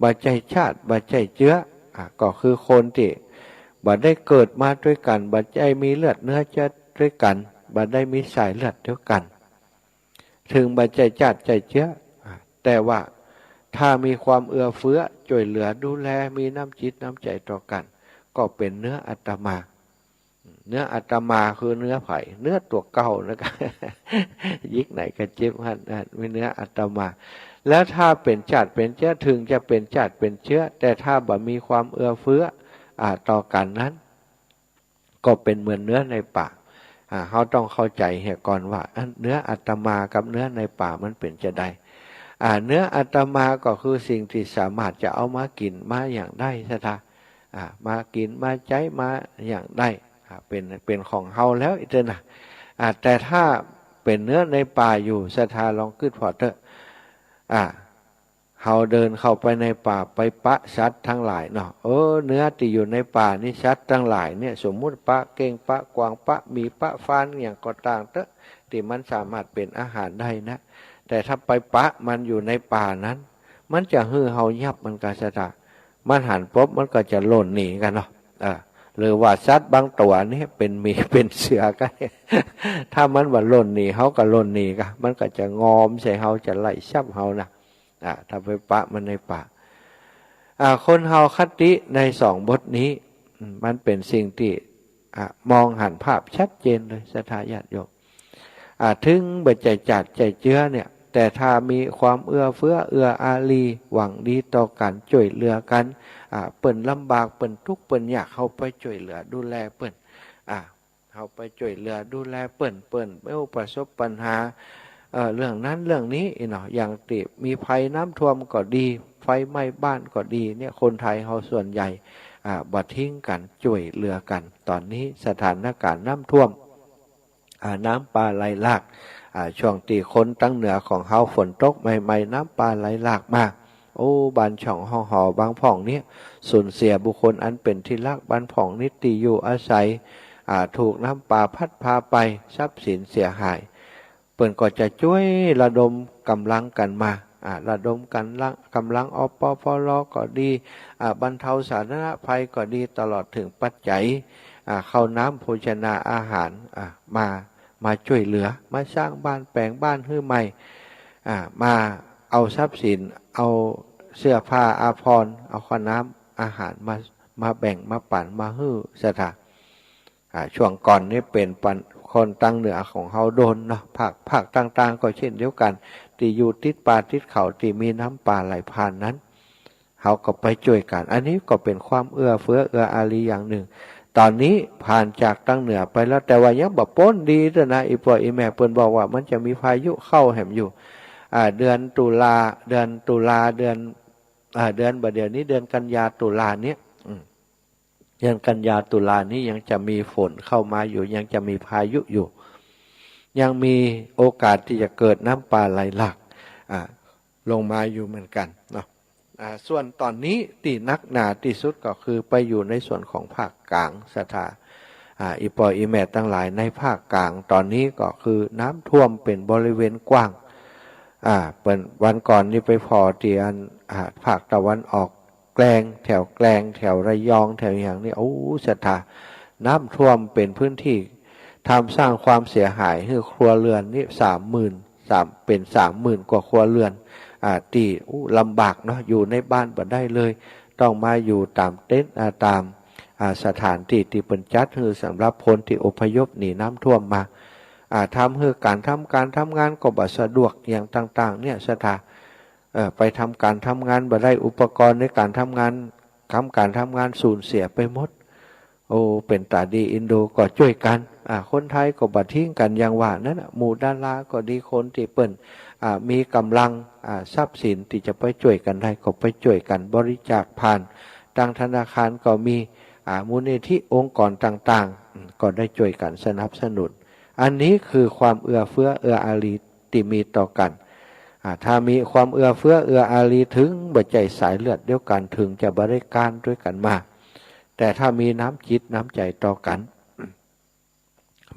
บ่ใจ้จ้าด บ่ใจ้เจื๊อ อ่า ก็คือคนตี้บ่ได้เกิดมาตวยกั๋น บ่ใจ้มีเลือดเนื้อเจื๊อตวยกั๋น บ่ได้มีสายเลือดตวยกั๋น เถิงบ่ใจ้จ้าดใจ้เจื๊อ อ่า แต่ว่าถ้ามีความเอื้อเฟื้อ จ้วยเหลือดูแล มีน้ำจิตน้ำใจ๋ต่อกั๋น ก็เป๋นเนื้ออาตมา เนื้ออาตมาคือเนื้อใผ เนื้อตั๋วเก่านะ ยิกไหนก็เจ็บหั้น อ่า มีเนื้ออาตมา แล้วถ้าเป๋นจ๊าดเป๋นเจื๊อ เถิงจะเป๋นจ๊าดเป๋นเจื๊อ แต่ถ้าบ่มีความเอื้อเฟื้อ อ่า ต่อกั๋นนั้น ก็เป๋นเหมือนเนื้อในป่า อ่า เฮาต้องเข้าใจ๋เหียก่อนว่า อันเนื้ออาตมากับเนื้อในป่ามันเป๋นจาใด อ่า เนื้ออาตมาก็คือสิ่งตี้สามารถจะเอามากิ๋นมาหยังได้ศรัทธา อ่า มากิ๋นมาใจ๊มาหยังได้ อ่า เป๋น เป๋นของเฮาแล้วอี้เต๊อะนะ อ่า แต่ถ้าเป๋นเนื้อในป่าอยู่ ศรัทธาลองกึ๊ดผ่อเต๊อะ อ่า เฮาเดินเข้าไปในป่า ไปปะสัตว์ตังหลายเนาะ เออ เนื้อตี้อยู่ในป่านี่ สัตว์ตังหลายเนี่ย สมมุติปะเก้ง ปะกวาง ปะหมี ปะฟาน หยังก็ต๋างเต๊อะ ตี้มันสามารถเป๋นอาหารได้นะ แต่ถ้าไปปะมันอยู่ในป่านั้น มันจะหื้อเฮายับมันก่าศรัทธา มันหันปุ๊บมันก็จะล่นหนีก่าเนาะ เออ หรือว่าสัตว์บางตั๋วเนี่ยเป๋นหมีเป๋นเสือก่าเนี่ย ถ้ามันบ่ล่นหนี เฮาก็ล่นหนีก่า มันก็จะงอมใส่เฮา จะไล่ฉับเฮานะ อ่า ถ้าไปปะมันในป่า อ่า คนเฮาคติในสองบทนี้ อืม มันเป๋นสิ่งตี้ อ่ะ มองหันภาพชัดเจนเลย ศรัทธาญาติโยม อ่ะ เถิงบ่ใจ้จ๊าดใจ้เจื๊อเนี่ย แต่ถ้ามีความเอื้อเฟื้อเอื้ออารี หวังดีต่อกั๋น จ้วยเหลือกั๋น อ่ะ เปิ้นลำบาก เปิ้นตุ๊กข์ เปิ้นยาก เฮาไปจ้วยเหลือดูแลเปิ้น อ่ะ เฮาไปจ้วยเหลือดูแลเปิ้น เปิ้น เปิ้นประสบปัญหา เอ่อ เรื่องนั้นเรื่องนี้อี้เนาะ อย่างตี้มีภัยน้ำท่วมก็ดี ไฟไหม้บ้านก็ดีเนี่ย คนไทยเฮาส่วนใหญ่ อ่า บ่ทิ้งกั๋น จ้วยเหลือกั๋น ต๋อนนี้สถานการณ์น้ำท่วม อ่า น้ำป่าไหลหลาก อ่า ช่วงตี้คนตังเหนือของเฮาฝนตกใหม่ๆ น้ำป่าไหลหลากมา โอ้ บ้านช่องห้องหอบางพ่องเนี่ย สูญเสียบุคคลอันเป๋นตี้ฮัก บ้านพ่องนี้ตี้อยู่อาศัย อ่า ถูกน้ำป่าพัดพาไป ทรัพย์สินเสียหาย เปิ้นก็จะจ้วยระดมก๋ำลังกั๋นมา อ่า ระดมก๋ำลัง ก๋ำลัง อปปร ก็ดี อ่า บรรเทาสาธารณภัยก็ดี ตลอดเถิงปัจจัย อ่า ข้าวน้ำโภชนาอาหาร อ่า มา มาจ้วยเหลือ มาสร้างบ้าน แป๋งบ้านหื้อใหม่ อ่า มาเอาทรัพย์สิน เอาเสื้อผ้าอาภรณ์ เอาข้าวน้ำอาหารมา มาแบ่ง มาปั๋น มาหื้อศรัทธา อ่า ช่วงก่อนนี้เป๋นปัญ คนตังเหนือของเฮาโดนเนาะ ภาค ภาคต่างๆ ก็เช่นเดียวกั๋น ตี้อยู่ติดป่าติดเขา ตี้มีน้ำป่าไหลผ่านนั้น เฮาก็ไปจ้วยกั๋น อันนี้ก็เป๋นความเอื้อเฟื้อเอื้ออารีอย่างนึ่ง ต๋อนนี้ผ่านจากตังเหนือไปแล้ว แต่ว่ายังบ่ป๊นดีเต๊อะนะ อี่ป้ออี่แม่ เปิ้นบอกว่ามันจะมีพายุเข้าแหมอยู่ อ่า เดือนตุลา เดือนตุลา เดือน อ่า เดือนบ่าเดี่ยวนี้ เดือนกันยาตุลาเนี่ย อืม เดือนกันยาตุลานี้ยังจะมีฝนเข้ามาอยู่ ยังจะมีพายุอยู่ ยังมีโอกาสตี้จะเกิดน้ำป่าไหลหลาก อ่า ลงมาอยู่เหมือนกั๋นเนาะ อ่า ส่วนต๋อนนี้ตี้หนักหนาตี้สุดก็คือไปอยู่ในส่วนของภาคกลางศรัทธา อ่า อี่ป้ออี่แม่ตังหลาย ในภาคกลางต๋อนนี้ก็คือน้ำท่วมเป๋นบริเวณกว้าง อ่า เปิ้น วันก่อนนี้ไปผ่อตี้อัน อ่า ภาคตะวันออก แกลง แถวแกลง แถวระยอง แถวหยังนี่ โอ้ ศรัทธา น้ำท่วมเป๋นพื้นตี้ ทำ สร้างความเสียหายหื้อครัวเรือนนี่สามหมื่น สาม เป๋นสามหมื่นกว่าครัวเรือน อ่า ตี้ อู้ ลำบากเนาะ อยู่ในบ้านบ่ได้เลย ต้องมาอยู่ต๋ามเต็นท์ อ่า ต๋าม อ่า สถานตี้ตี้เปิ้นจัดหื้อสำหรับคนตี้อพยพหนีน้ำท่วมมา อ่า ทำหื้อก๋านทำก๋านทำงานก็บ่สะดวก อย่างต่างๆ เนี่ย ศรัทธา เอ่อ ไปทำก๋านทำงานบ่ได้ อุปกรณ์ในก๋านทำงาน ทำก๋านทำงานสูญเสียไปหมด โอ้ เป๋นต๋าดีเอ็นดูก็จ้วยกั๋น อ่า คนไทยก็บ่ทิ้งกั๋น อย่างว่านั้นน่ะ หมู่ดาราก็ดี คนตี้เปิ้น อ่า มีก๋ำลัง อ่า ทรัพย์สินตี้จะไปจ้วยกั๋นได้ก็ไปจ้วยกั๋น บริจาคผ่าน ตางธนาคารก็มี อ่า มูลนิธิองค์กรต่างๆ อืม ก็ได้จ้วยกั๋นสนับสนุน อันนี้คือความเอื้อเฟื้อเอื้ออารีตี้มีต่อกั๋น อ่า ถ้ามีความเอื้อเฟื้อเอื้ออารี เถิงบ่ใจ้สายเลือดเดียวกั๋น เถิงจะบ่ได้ก๋านตวยกั๋นมา แต่ถ้ามีน้ำจิตน้ำใจ๋ต่อกั๋น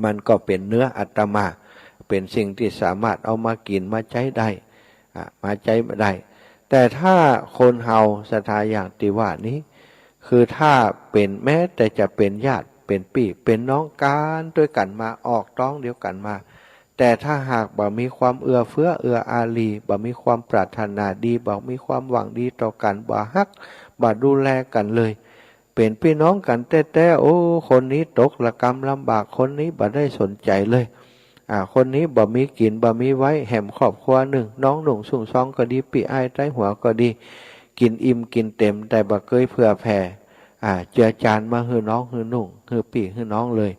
มันก็เป๋นเนื้ออาตมา เป๋นสิ่งตี้สามารถเอามากิ๋นมาใจ๊ได้ อ่า มาใจ๊ได้ แต่ถ้าคนเฮาศรัทธาอย่างตี้ว่านี้ คือถ้าเป๋น แม้แต่จะเป๋นญาติ เป๋นปี้ เป๋นน้องก๋านตวยกั๋นมา ออกต๊องเดียวกั๋นมา แต่ถ้าหากบ่มีความเอื้อเฟื้อเอื้ออารี บ่มีความปรารถนาดี บ่มีความหวังดีต่อกั๋น บ่ฮัก บ่ดูแลกั๋นเลย เป๋นปี้น้องกั๋นแต๊ๆ โอ้ คนนี้ตกระกำลำบาก คนนี้บ่ได้สนใจ๋เลย อ่า คนนี้บ่มีกิ๋นบ่มีไว้ แหมครอบครัวนึ่ง น้องนุ่งสุ้งซองก็ดี ปี้อ้ายไต๊หัวก็ดี กิ๋นอิ่มกิ๋นเต็ม แต่บ่เกยเผื่อแผ่ อ่า เจือจานมาหื้อน้องหื้อนุ่ง หื้อปี้หื้อน้องเลย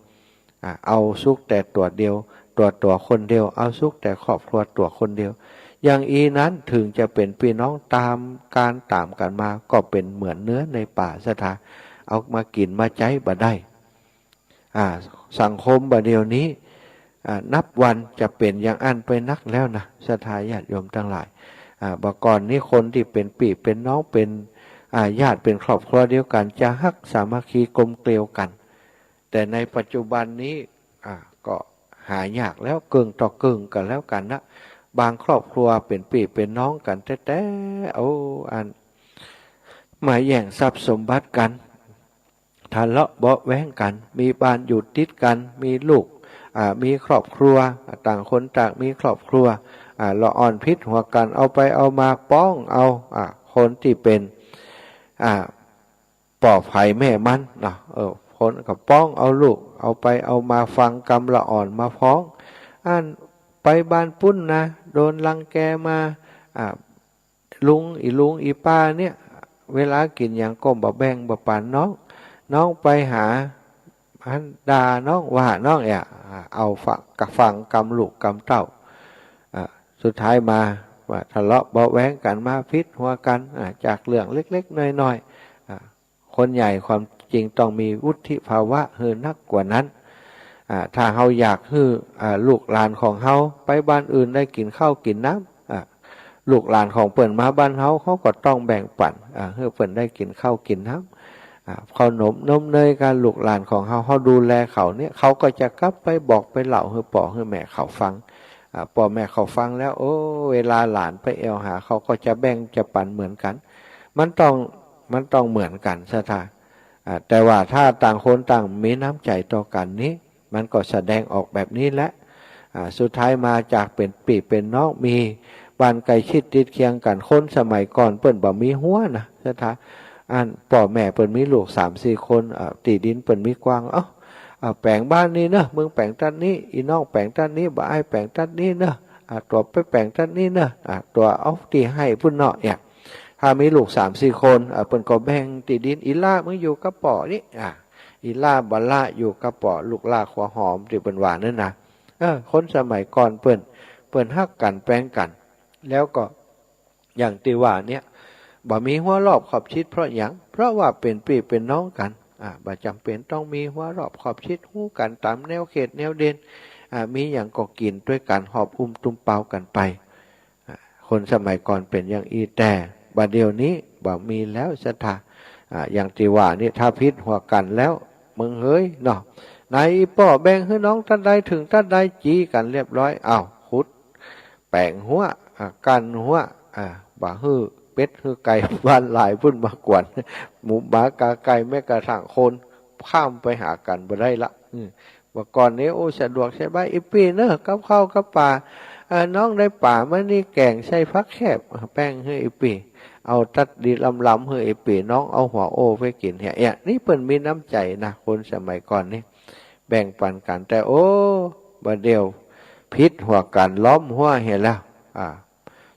อ่า เอาสุขแต่ตั๋วเดียว ตั๋ว ตั๋วคนเดียว เอาสุขแต่ครอบครัวตั๋วคนเดียว อย่างอี้นั้น เถิงจะเป๋นปี้น้องต๋ามกานต๋ามกั๋นมา ก็เป๋นเหมือนเนื้อในป่าศรัทธา เอามากิ๋นมาใจ๊บ่ได้ อ่า สังคมบ่าเดี่ยวนี้ อ่า นับวันจะเป๋นอย่างอั้นไปนักแล้วนะ ศรัทธาญาติโยมตังหลาย อ่า บ่าก่อนนี้คนตี้เป๋นปี้เป๋นน้อง เป๋น อ่า ญาติเป๋นครอบครัวเดียวกั๋น จะฮักสามัคคีกลมเกลียวกั๋น แต่ในปัจจุบันนี้ อ่า ก็หายากแล้ว เกิ่งต่อเกิ่งกั๋นแล้วกั๋นนะ บางครอบครัวเป๋นปี้เป๋นน้องกั๋นแต๊ๆ เอาอัน มาแย่งทรัพย์สมบัติกั๋น ทะเลาะเบาะแว้งกั๋น มีบ้านอยู่ติดกั๋น มีลูก อ่า มีครอบครัว ต่างคนต่างมีครอบครัว อ่า ละอ่อนผิดหัวกั๋น เอาไปเอามาป๊องเอา อ่า คนตี้เป๋น อ่า ป้อใผแม่มันเนาะ เออ คนก็ป๊องเอาลูก เอาไปเอามาฟังกำละอ่อนมาฟ้อง อันไปบ้านปุ้นนะ โดนรังแกมา อ่า ลุง อี่ลุงอี่ป้าเนี่ย เวลากิ๋นหยังก็บ่แบ่งบ่ปันน้อง น้องไปหา อันด่าน้องว่าน้องเอี่ย อ่า เอาฟัง กะฟังกำลูกกำเต้า อ่า สุดท้ายมาว่าทะเลาะเบาะแว้งกั๋นมาผิดหัวกั๋น อ่า จากเรื่องเล็กๆ น้อยๆ อ่า คนใหญ่ความจริงต้องมีวุฒิภาวะหื้อนักกว่านั้น อ่า ถ้าเฮาอยากหื้อ อ่า ลูกหลานของเฮาไปบ้านอื่นได้กิ๋นข้าวกิ๋นน้ำ อ่า ลูกหลานของเปิ้นมาบ้านเฮา เฮาก็ต้องแบ่งปัน อ่า หื้อเปิ้นได้กิ๋นข้าวกิ๋นน้ำ อ่า ขนมนมเนยกั๋น ลูกหลานของเฮา เฮาดูแลเขาเนี่ย เขาก็จะกลับไปบอกไปเล่าหื้อป้อหื้อแม่เขาฟัง อ่า ป้อแม่เขาฟังแล้ว โอ้ เวลาหลานไปแอ่วหา เขาก็จะแบ่งจะปันเหมือนกั๋น มันต้อง มันต้องเหมือนกั๋นศรัทธา อ่า แต่ว่าถ้าต่างคนต่างมีน้ำใจ๋ต่อกั๋นนี้ มันก็แสดงออกแบบนี้แหละ อ่า สุดท้ายมาจากเป๋นปี้เป๋นน้อง มีบ้านใก้ชิดติดเคียงกั๋น คนสมัยก่อนเปิ้นบ่มีฮั้วนะศรัทธา อันป้อแม่เปิ้นมีลูกสามสี่คน อ่า ตี้ดินเปิ้นมีกว้าง เอ้า อ่า แป๋งบ้านนี้เนาะ มึงแป๋งตั๊ดนี้ อี่น้องแป๋งตั๊ดนี้ บ่าอ้ายแป๋งตั๊ดนี้เนาะ อ่า ตั๋วไปแป๋งตั๊ดนี้เนาะ อ่า ตั๋วเอาตี้ไฮ่ปุ้นเนาะ เนี่ย ถ้ามีลูกสามสี่คน อ่า เปิ้นก็แบ่งตี้ดิน อี่หล้ามึงอยู่กับป้อนี้ อ่า อี่หล้าบ่าหล้าอยู่กับป้อ ลูกหล้าหัวหอมตี้เปิ้นว่านั่นนะ เออ คนสมัยก่อนเปิ้น เปิ้นฮักกั๋นแป๋งกั๋น แล้วก็อย่างตี้ว่าเนี่ย บ่มีฮั้วรอบขอบชิดเพราะหยัง เพราะว่าเป๋นปี้เป๋นน้องกั๋น อ่า บ่จ๋ำเป๋นต้องมีฮั้วรอบขอบชิด ฮู้กั๋นต๋ามแนวเขตแนวเด่น อ่า มีหยังก็กิ๋นตวยกั๋น หอบอุ้มตุ้มเปากั๋นไป อ่า คนสมัยก่อนเป๋นอย่างอี้ แต่บ่าเดี่ยวนี้บ่มีแล้วศรัทธา อ่า อย่างตี้ว่านี่ ถ้าผิดหัวกั๋นแล้ว เมิงเฮยเนาะ ไหนอี่ป้อแบ่งหื้อน้องตั๊ดใดเถิงตั๊ดใด จี๊กั๋นเรียบร้อย อ้าว ขุดแป๋งฮั้ว อ่า กั้นฮั้ว อ่า บ่หื้อเป็ดหื้อไก่บ้านหลายปุ้นมากวน หมูหมากาไก่แม้กระทั่งคนข้ามไปหากั๋นบ่ได้ละ อืม เมื่อก่อนนี้ โอ้ สะดวกสบาย อี่ปี้เนาะ กับข้าวกับป๋า เอ่อ น้องได้ป๋ามานี่แก๋งใส่ผักแคบ แบ่งหื้ออี่ปี้ เอาตั๊ดดีลำๆ หื้ออี่ปี้ น้องเอาหัวโอ้ไปกิ๋นเหีย เนี่ย นี่เปิ้นมีน้ำใจ๋นะ คนสมัยก่อนนี่ แบ่งปันกั๋น แต่โอ้ บ่าเดี่ยวผิดหัวกั๋น ล้อมฮั้วเหียแล้ว อ่า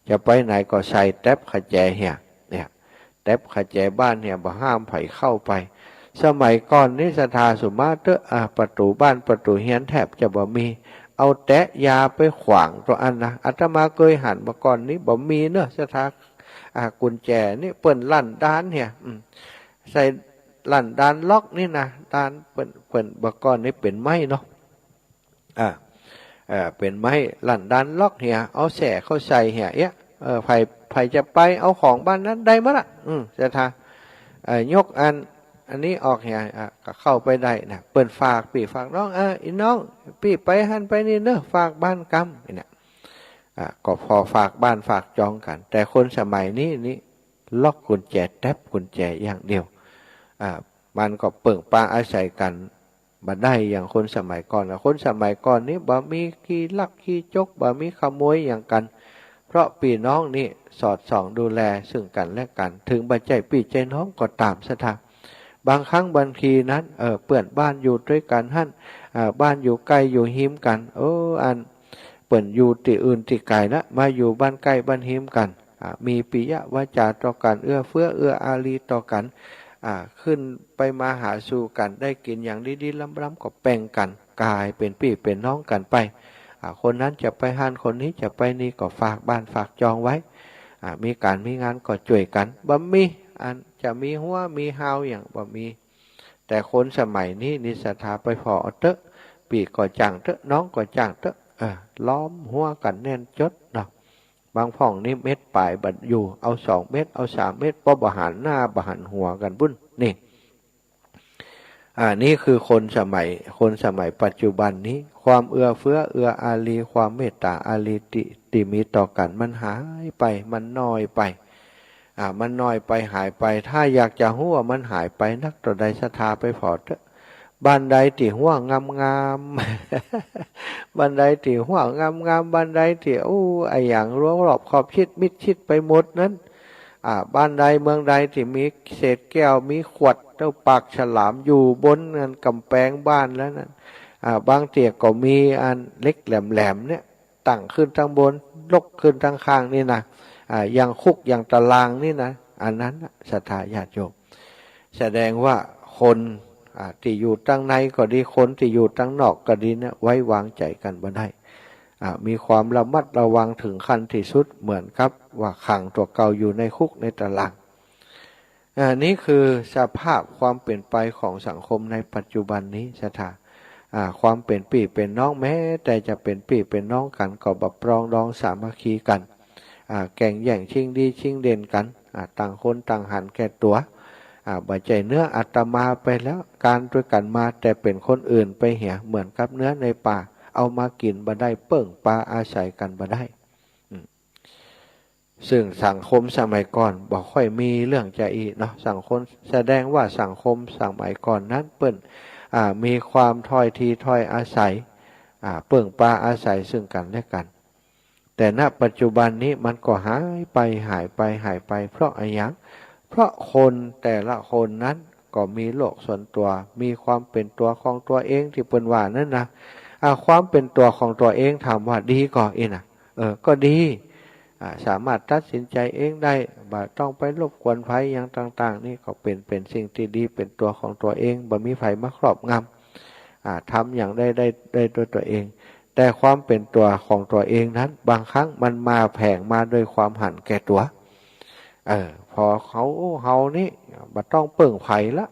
จะไปไหนก็ใส่แต๊บขะแจเหีย เนี่ย แต๊บขะแจบ้านเหีย บ่ห้ามใผเข้าไป สมัยก่อนนี้ศรัทธา สุมาเต๊อะ อ่า ประตู๋บ้านประตู๋เฮียนแทบจะบ่มี เอาแต๊ยาไปขว้างตั๋วอั้นนะ อาตมาเกยหัน เมื่อก่อนนี้บ่มีเนาะศรัทธา อ่า กุญแจนี่เปิ้นลั่นด้านเหีย อืม ใส่ลั่นด้านล็อกนี่นะ ด้านเปิ้น เปิ้น เมื่อก่อนนี้เป๋นไม้เนาะ อ่า เอ่อ เป๋นไม้ลั่นด้านล็อกเหีย เอาแส้เข้าใส่เหีย เอ๊ะ เอ่อ ใผ ใผจะไปเอาของบ้านนั้นได้หมดละ อืม ศรัทธา เอ่อ ยกอัน อันนี้ออกเหีย อ่ะ ก็เข้าไปได้นะ เปิ้นฝากปี้ฝากน้อง เออ อี่น้อง ปี้ไปหั้นไปนี่เนาะ ฝากบ้านกำ นี่นะ อ่ะ ก็พอฝากบ้านฝากจองกั๋น แต่คนสมัยนี้นี่ ล็อกกุญแจ แต๊บกุญแจอย่างเดียว อ่า มันก็เปิ่งปาอาศัยกั๋นบ่ได้อย่างคนสมัยก่อนนะ คนสมัยก่อนนี้บ่มีขี้ลักขี้จก บ่มีขโมยหยังกั๋น เพราะปี้น้องนี่สอดส่องดูแลซึ่งกั๋นและกั๋น เถิงบ่ใจ้ปี้ใจ้น้องก็ต๋ามศรัทธา บางครั้งบางทีนั้น เออ เปื้อนบ้านอยู่ตวยกั๋นหั้น เออ บ้านอยู่ใก้อยู่ฮิมกั๋น เออ อันเปิ้นอยู่ตี้อื่นตี้ไก๋ละ มาอยู่บ้านใก้บ้านฮิมกั๋น อ่า มีปิยวาจ๋าต่อกั๋น เอื้อเฟื้อเอื้ออารีต่อกั๋น อ่า ขึ้นไปมาหาสู่กั๋น ได้กิ๋นอย่างดีๆ ล้ำๆ ก็แบ่งกั๋น ก๋ายเป๋นปี้เป๋นน้องกั๋นไป อ่า คนนั้นจะไปหั้น คนนี้จะไปนี่ ก็ฝากบ้านฝากจองไว้ อ่า มีก๋านมีงานก็จ้วยกั๋น บ่มีอันจะมีฮั้วมีฮาวหยังบ่มี แต่คนสมัยนี้นี่ศรัทธาไปผ่อเอาเต๊อะ ปี้ก็จ้างเต๊อะ น้องก็จ้างเต๊อะ เออ ล้อมฮั้วกั๋นแน่นจ๊ดเนาะ บางพ่องนี่เม็ดป๋ายบ่อยู่ เอาสองเม็ด เอาสามเม็ด ปอบ่หันหน้าบ่หันหัวกั๋นปู๊น นี่ อ่า นี่คือคนสมัย คนสมัยปัจจุบันนี้ ความเอื้อเฟื้อเอื้ออารี ความเมตต๋าอารีตี้ ตี้มีต่อกั๋น มันหายไป มันน้อยไป อ่า มันน้อยไป หายไป ถ้าอยากจะฮู้ว่ามันหายไปนักเต้าใด ศรัทธาไปผ่อเต๊อะ บ้านใดตี้ฮั้วงามๆ บ้านใดตี้ฮั้วงามๆ บ้านใดตี้ โอ้ อะหยังรอบขอบชิดมิดชิดไปหมดนั้น อ่า บ้านใดเมืองใดตี้มีเศษแก้ว มีขวด เต้าปากฉลามอยู่บนนั้นก๋ำแปงบ้านแล้วนั้น อ่า บางเตื้อก็มีอันเหล็กแหลมๆ เนี่ย ตั้งขึ้นตังบน ลกขึ้นตังข้างนี่นะ อ่า อย่างคุกอย่างตารางนี่นะ อันนั้นน่ะ ศรัทธาญาติโยม แสดงว่าคน อ่า ตี้อยู่ตังในก็ดี คนตี้อยู่ตังนอกก็ดีเนี่ย ไว้วางใจ๋กั๋นบ่ได้ อ่า มีความระมัดระวังเถิงขั้นตี้สุด เหมือนกับว่าขังตั๋วเก่าอยู่ในคุกในตาราง อ่า นี่คือสภาพความเป๋นไปของสังคมในปัจจุบันนี้ ศรัทธา อ่า ความเป๋นปี้เป๋นน้อง แม้แต่จะเป๋นปี้เป๋นน้องกั๋น ก็บ่ปรองดองสามัคคีกั๋น อ่า แก่งแย่งชิงดีชิงเด่นกั๋น อ่า ต่างคนต่างหันแก่ตั๋ว อ่า บ่ใจ้เนื้ออาตมาไปแล้ว ก๋านตวยกั๋นมา แต่เป๋นคนอื่นไปเหีย เหมือนกับเนื้อในป่า เอามากิ๋นบ่ได้ เปิ้งปาอาศัยกั๋นบ่ได้ อืม ซึ่งสังคมสมัยก่อนบ่ค่อยมีเรื่องจาอี้เนาะ สังคม แสดงว่าสังคมสมัยก่อนนั้นเปิ้น อ่า มีความถ้อยทีถ้อยอาศัย อ่า เปิ้งปาอาศัยซึ่งกั๋นและกั๋น แต่ ณ ปัจจุบันนี้มันก็หายไป หายไป หายไป เพราะอะหยัง เพราะคนแต่ละคนนั้นก็มีโลกส่วนตั๋ว มีความเป๋นตั๋วของตั๋วเองตี้เปิ้นว่านั้นนะ อ่า ความเป๋นตั๋วของตั๋วเองถามว่าดีก่ออี้นะ เออ ก็ดี อ่า สามารถตัดสินใจ๋เองได้ บ่ต้องไปรบกวนใผอย่างต่างๆ นี่ก็เป๋น เป๋นสิ่งตี้ดี เป๋นตั๋วของตั๋วเอง บ่มีใผมาครอบงำ อ่า ทำอย่างใดได้ ได้ด้วยตั๋วเอง แต่ความเป๋นตั๋วของตั๋วเองนั้น บางครั้งมันมาแฝงมาด้วยความหันแก่ตั๋ว เออ พอเฮา เฮานี่บ่ต้องเปิ้งใผละ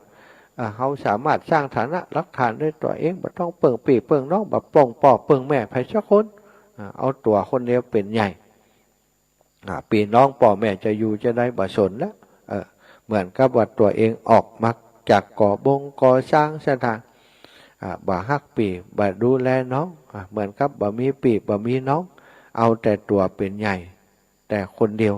เออ เฮาสามารถสร้างฐานะหลักฐานด้วยตั๋วเอง บ่ต้องเปิ้งปี้เปิ้งน้อง บ่เปิ้งป้อเปิ้งแม่ใผสักคน อ่า เอาตั๋วคนเดียวเป๋นใหญ่ อ่า ปี้น้องป้อแม่จะอยู่จาใดบ่สนละ เออ เหมือนกับว่าตั๋วเองออกมาจากก่อบงก่อสร้าง ศรัทธา อ่า บ่ฮักปี้ บ่ดูแลน้อง อ่า เหมือนกับบ่มีปี้บ่มีน้อง เอาแต่ตั๋วเป๋นใหญ่ แต่คนเดียว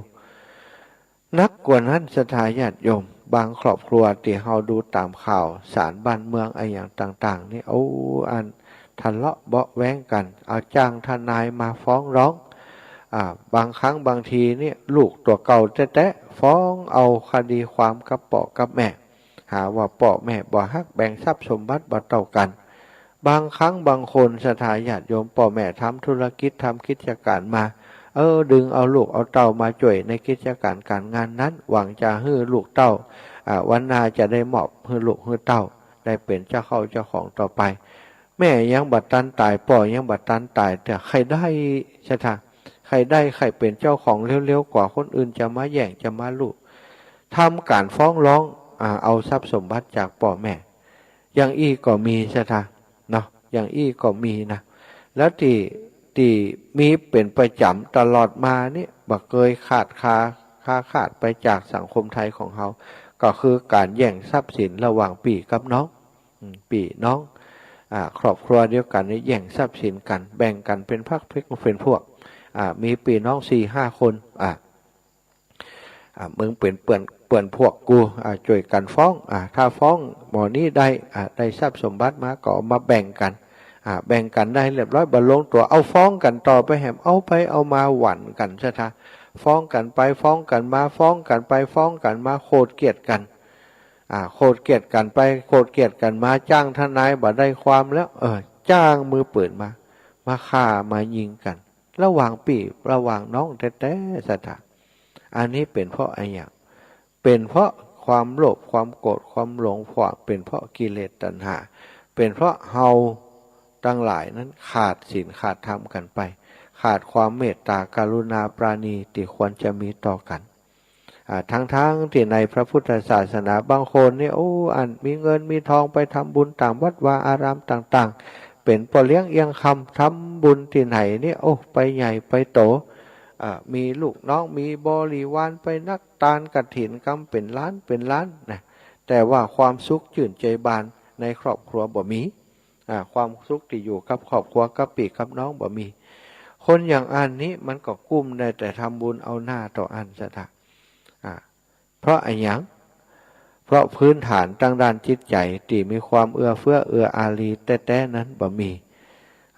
นักกว่านั้น ศรัทธาญาติโยม บางครอบครัวตี้เฮาดูต๋ามข่าวสารบ้านเมืองอะหยังต่างๆ นี่ โอ้ อันทะเลาะเบาะแว้งกั๋น เอาจ้างทนายมาฟ้องร้อง อ่า บางครั้งบางทีนี่ลูกตั๋วเก่าแต๊ๆ ฟ้องเอาคดีความกับป้อกับแม่ หาว่าป้อแม่บ่ฮัก แบ่งทรัพย์สมบัติบ่เต้ากั๋น บางครั้งบางคน ศรัทธาญาติโยม ป้อแม่ทำธุรกิจ ทำกิจก๋านมา เออ ดึงเอาลูกเอาเต้ามาจ้วยในกิจก๋านก๋านงานนั้น หวังจะหื้อลูกเต้า อ่า วันหน้าจะได้มอบหื้อลูกหื้อเต้า ได้เป๋นเจ้าเข้าเจ้าของต่อไป แม่ยังบ่ตันต๋าย ป้อยังบ่ตันต๋าย แต่ใค่ได้ ศรัทธา ใค่ได้ ใค่เป๋นเจ้าของเร็วๆ กว่าคนอื่นจะมาแย่ง จะมาลู่ ทำก๋านฟ้องร้อง อ่า เอาทรัพย์สมบัติจากป้อแม่ อย่างอี้ก็มี ศรัทธา เนาะ อย่างอี้ก็มีนะ แล้วตี้ ตี้มีเป๋นประจ๋ำตลอดมานี่ บ่เกยขาดคา คาขาดไปจากสังคมไทยของเฮา ก็คือก๋านแย่งทรัพย์สินระหว่างปี้กับน้อง อืม ปี้น้อง อ่า ครอบครัวเดียวกั๋นนี่แย่งทรัพย์สินกั๋น แบ่งกั๋นเป๋นพรรคเป๋นพวก อ่า มีปี้น้องสี่ห้าคน อ่า อ่า มึงเป๋นเปื้อน เปื้อนพวกกู อ่า จ้วยกั๋นฟ้อง อ่า ถ้าฟ้องหม้อนี้ได้ อ่า ได้ทรัพย์สมบัติมาก็เอามาแบ่งกั๋น อ่า แบ่งกั๋นได้เรียบร้อย บ่ลงตั๋ว เอาฟ้องกั๋นต่อไปแหม เอาไปเอามาหวั่นกั๋น ศรัทธา ฟ้องกั๋นไปฟ้องกั๋นมา ฟ้องกั๋นไปฟ้องกั๋นมา โขดเกียดกั๋น อ่า โขดเกียดกั๋นไปโขดเกียดกั๋นมา จ้างทนายบ่ได้ความแล้ว เออ จ้างมือปืนมา มาฆ่ามายิงกั๋น ระหว่างปี้ระหว่างน้องแต๊ๆ ศรัทธา อันนี้เป๋นเพราะอะหยัง เป๋นเพราะความโลภ ความโกรธ ความหลง ความ เป๋นเพราะกิเลสตัณหา เป๋นเพราะเฮาตังหลายนั้นขาดศีลขาดธรรมกั๋นไป ขาดความเมตตากรุณาปราณีตี้ควรจะมีต่อกั๋น อ่า ทั้งๆ ตี้ในพระพุทธศาสนาบางคนนี่ โอ้ อันมีเงินมีทองไปทำบุญต๋ามวัดวาอารามต่างๆ เป๋นป้อเลี้ยงเอี้ยงคำ ทำบุญตี้ไหนนี่ โอ้ ไปใหญ่ไปโต อ่า มีลูกน้อง มีบริวาร ไปนักตานกฐินกำเป๋นล้านเป๋นล้านนะ แต่ว่าความสุขจื้นใจ๋บานในครอบครัวบ่มี อ่า ความสุขตี้อยู่กับครอบครัวกับปี้กับน้องบ่มี คนอย่างอันนี้มันก็กุ้มได้แต่ทำบุญเอาหน้าเต้าอั้น ศรัทธา อ่า เพราะอะหยัง เพราะพื้นฐานตางด้านจิตใจ๋ตี้มีความเอื้อเฟื้อเอื้ออารีแต๊ๆ นั้นบ่มี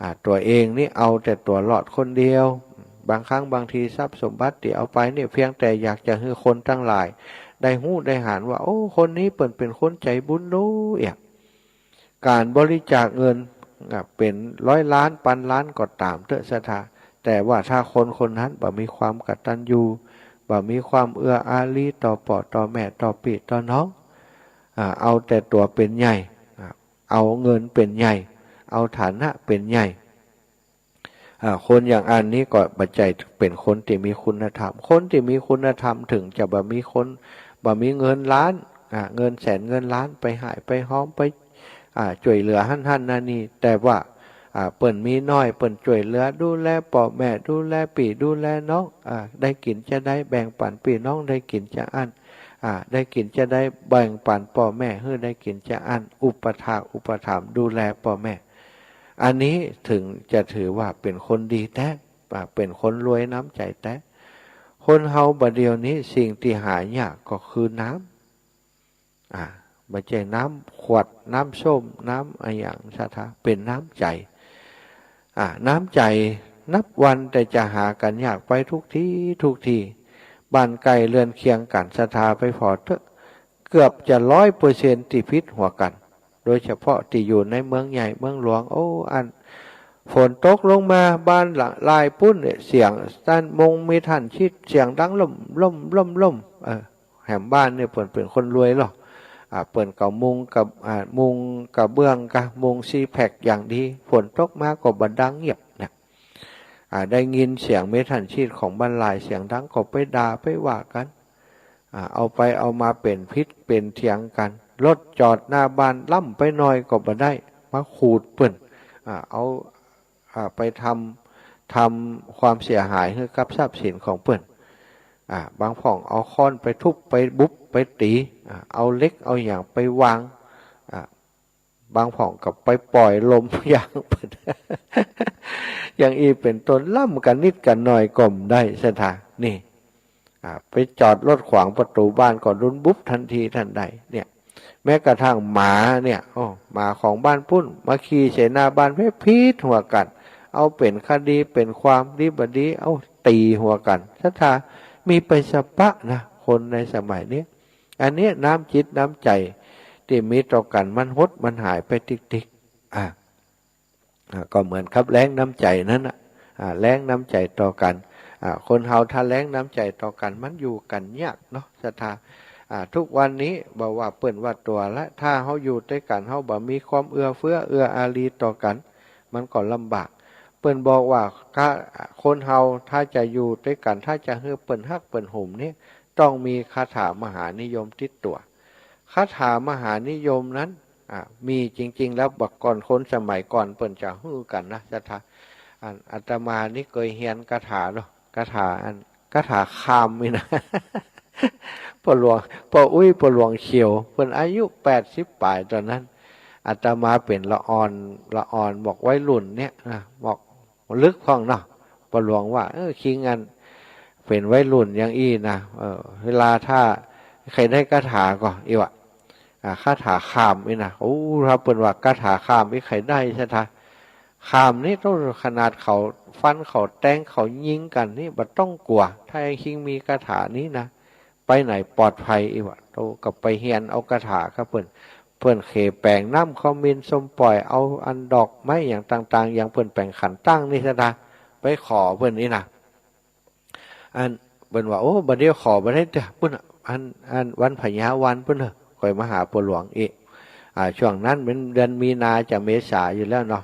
อ่า ตั๋วเองนี่เอาแต่ตั๋วรอดคนเดียว บางครั้งบางทีทรัพย์สมบัติตี้เอาไปนี่เพียงแต่อยากจะหื้อคนตังหลายได้ฮู้ได้หันว่า โอ้ คนนี้เปิ้นเป๋นคนใจ๋บุญโน้เอีย ก๋านบริจาคเงิน อ่ะ เป๋นร้อยล้านปันล้านก็ต๋ามเต๊อะ ศรัทธา แต่ว่าถ้าคนคนนั้นบ่มีความกตัญญู บ่มีความเอื้ออารีต่อป้อต่อแม่ต่อปี้ต่อน้อง อ่า เอาแต่ตั๋วเป๋นใหญ่ อ่า เอาเงินเป๋นใหญ่ เอาฐานะเป๋นใหญ่ อ่า คนอย่างอันนี้ก็บ่ใจ้เป๋นคนตี้มีคุณธรรม คนตี้มีคุณธรรมเถิงจะบ่มีคน บ่มีเงินล้าน อ่า เงินแสนเงินล้านไปฮ่ายไปฮอมไป อ่า จ้วยเหลือหั้นหั้นนั่นนี่ แต่ว่า อ่า เปิ้นมีน้อย เปิ้นจ้วยเหลือดูแลป้อแม่ ดูแลปี้ ดูแลน้อง อ่า ได้กิ๋นจาใดแบ่งปันปี้น้องได้กิ๋นจาอั้น อ่า ได้กิ๋นจาใดแบ่งปันป้อแม่หื้อได้กิ๋นจาอั้น อุปถากอุปถัมภ์ดูแลป้อแม่ อันนี้เถิงจะถือว่าเป๋นคนดีแต๊ อ่า เป๋นคนรวยน้ำใจ๋แต๊ คนเฮาบ่าเดี่ยวนี้สิ่งตี้หายากก็คือน้ำ อ่า บ่ใจ้น้ำขวด น้ำส้ม น้ำอะหยัง ศรัทธา เป๋นน้ำใจ๋ อ่า น้ำใจ๋นับวันแต่จะหากั๋นยากไปทุกตี้ ทุกตี้ บ้านใก้เรือนเคียงกั๋น ศรัทธาไปผ่อเต๊อะ เกือบจะร้อยเปอร์เซ็นต์ตี้ผิดหัวกั๋น โดยเฉพาะตี้อยู่ในเมืองใหญ่เมืองหลวง โอ้ อันฝนตกลงมาบ้านหลังลายปุ้นเนี่ย เสียงตันมุงเมทัลชีทเสียงดังล่มล่มล่มล่ม เออ แหมบ้านเนี่ยเปิ้นเป๋นคนรวยลอ อ่า เปิ้นก็มุงกับ อ่า มุงกระเบื้องกะมุงซีแพคอย่างดี ฝนตกมาก็บ่ดังเงียบนะ อ่า ได้ยินเสียงเมทัลชีทของบ้านลายเสียงดังก็ไปด่าไปว่ากั๋น อ่า เอาไปเอามาเป๋นผิดเป๋นเถียงกั๋น รถจอดหน้าบ้านล้ำไปหน่อยก็บ่ได้ มาขูดเปิ้น อ่า เอา อ่า ไปทำ ทำความเสียหายหื้อกับทรัพย์สินของเปิ้น อ่า บางพ่องเอาค้อนไปทุบไปบุบไปตี๋ อ่า เอาเหล็กเอาหยังไปวาง อ่า บางพ่องก็ไปป่อยลมยางเปิ้น อย่างอี้เป๋นต้น ล้ำกั๋นนิดกั๋นหน่อยก็บ่ได้ ศรัทธา นี่ อ่า ไปจอดรถขวางประตู๋บ้านก็โดนบุบตันทีตันใด เนี่ย แม้กระทั่งหมาเนี่ย โอ้ หมาของบ้านปุ้นมาขี่เสยหน้าบ้านแป๊บผิดหัวกั๋น เอาเป๋นคดีเป๋นความดีบ่ดี เอาตี๋หัวกั๋น ศรัทธา มีไปสะปะนะ คนในสมัยเนี้ย อันเนี้ยน้ำจิตน้ำใจ๋ตี้มีต่อกั๋นมันหดมันหายไปติ๊กๆ อ่า อ่า ก็เหมือนกับแล้งน้ำใจ๋นั้นน่ะ อ่า แล้งน้ำใจ๋ต่อกั๋น อ่า คนเฮาถ้าแล้งน้ำใจ๋ต่อกั๋นมันอยู่กั๋นยากเนาะ ศรัทธา อ่า ทุกวันนี้บ่ว่าเปิ้นว่าตั๋วละ ถ้าเฮาอยู่ตวยกั๋น เฮาบ่มีความเอื้อเฟื้อเอื้ออารีต่อกั๋น มันก็ลำบาก เปิ้นบอกว่า คนเฮาถ้าจะอยู่ตวยกั๋น ถ้าจะหื้อเปิ้นฮักเปิ้นหุมเนี่ย ต้องมีคาถามหานิยมติดตั๋ว คาถามหานิยมนั้น อ่า มีจริงๆ แล้ว บ่าก่อนคนสมัยก่อนเปิ้นจะหื้อกั๋นนะ ศรัทธา อันอาตมานี่เกยเฮียนคาถาเนาะ คาถาอัน คาถาคามนี่นะ ป้อหลวง ป้ออุ๊ย ป้อหลวงเขียว เปิ้นอายุแปดสิบป๋ายต๋อนนั้น อาตมาเป๋นละอ่อน ละอ่อน บอกวัยรุ่นเนี่ยนะ บอก ลึกพ่องเนาะ ป้อหลวงว่า เออ คิงอันเป๋นวัยรุ่นอย่างอี้นะ เออ เวลาถ้าใค่ได้คาถาก็ อี้วะ อ่า คาถาคามอี้นะ โอ้ ถ้าเปิ้นว่าคาถาคามอี้ใค่ได้ ศรัทธา คามนี่ต้องขนาดเขาฟันเขาแตงเขายิงกั๋นนี่บ่ต้องกั๋ว ถ้าคิงมีคาถานี้นะ ไปไหนปลอดภัย อี้วะ โตก็ไปเฮียนเอาคาถากับเปิ้น ปิ้นเขแป๋งน้ำขมิ้นส้มป่อย เอาอันดอกไม้อย่างต่างๆ อย่างเปิ้นแป๋งขันตั้งนี่สะดา ไปขอเปิ้นนี่นะ อันเปิ้นว่า โอ้ บ่าเดี่ยวขอบ่ได้เตื้อ ปุ้นน่ะ อัน อันวันพญาวันปุ้นเน่อ ค่อยมาหาป้อหลวงอีก อ่า ช่วงนั้นเป๋นเดือนมีนาจะเมษาอยู่แล้วเนาะ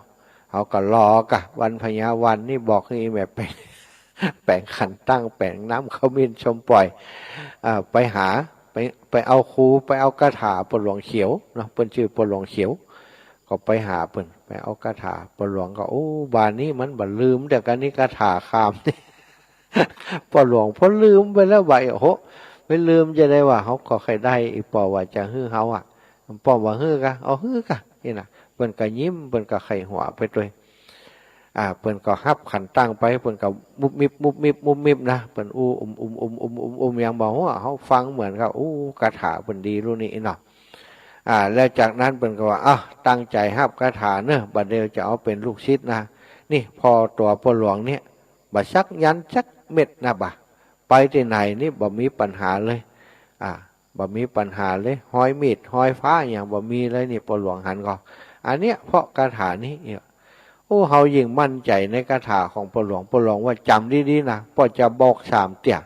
เฮาก็รอกะวันพญาวันนี่ บอกหื้ออีแม่แป๋ง แป๋งขันตั้ง แป๋งน้ำขมิ้นส้มป่อย อ่า ไปหา ไป ไปเอาครู ไปเอาคาถาป้อหลวงเขียวเนาะ เปิ้นจื้อป้อหลวงเขียว ก็ไปหาเปิ้น ไปเอาคาถา ป้อหลวงก็ โอ้ บาดนี้มันบ่ลืมเตื้อกั๋นนี่ คาถาคามนี่ ป้อหลวงเปิ้นลืมไปแล้ว บ่า โอ้โห ไปลืมจะได้ว่า เฮาก็ใค่ได้ อีป้อว่าจะหื้อเฮาอะ ป้อว่าหื้อกะ เอาหื้อกะ นี่นะ เปิ้นก็ยิ้ม เปิ้นก็ใค่หัวไปตวย อ่า เปิ้นก็ฮับขันตั้งไป เปิ้นก็มุบมิบ มุบมิบ มุบมิบนะ เปิ้นอู้อุ้มอุ้มอุ้มอุ้มอุ้มอุ้ม อย่างบ่ฮู้ เฮาฟังเหมือนกับ อู้ คาถาเปิ้นดีลูกนี้เนาะ อ่า แล้วจากนั้นเปิ้นก็ว่า อ้าว ตั้งใจ๋ฮับคาถาเน่อ บ่าเดี่ยวจะเอาเป๋นลูกศิษย์นะ นี่ ผ่อตั๋วป้อหลวงเนี่ย บ่สักยันต์สักเม็ดนะบ่า ไปตี้ไหนนี่บ่มีปัญหาเลย อ่า บ่มีปัญหาเลย ฮอยมีด ฮอยฟ้า หยังบ่มีเลยนี่ ป้อหลวงหันก็ อันเนี้ย เพราะคาถานี้เนี่ย โอ้ เฮายิ่งมั่นใจ๋ในคาถาของป้อหลวง ป้อหลวงว่า จ๋ำดีๆ นะ ป้อจะบอกสามเตื้อ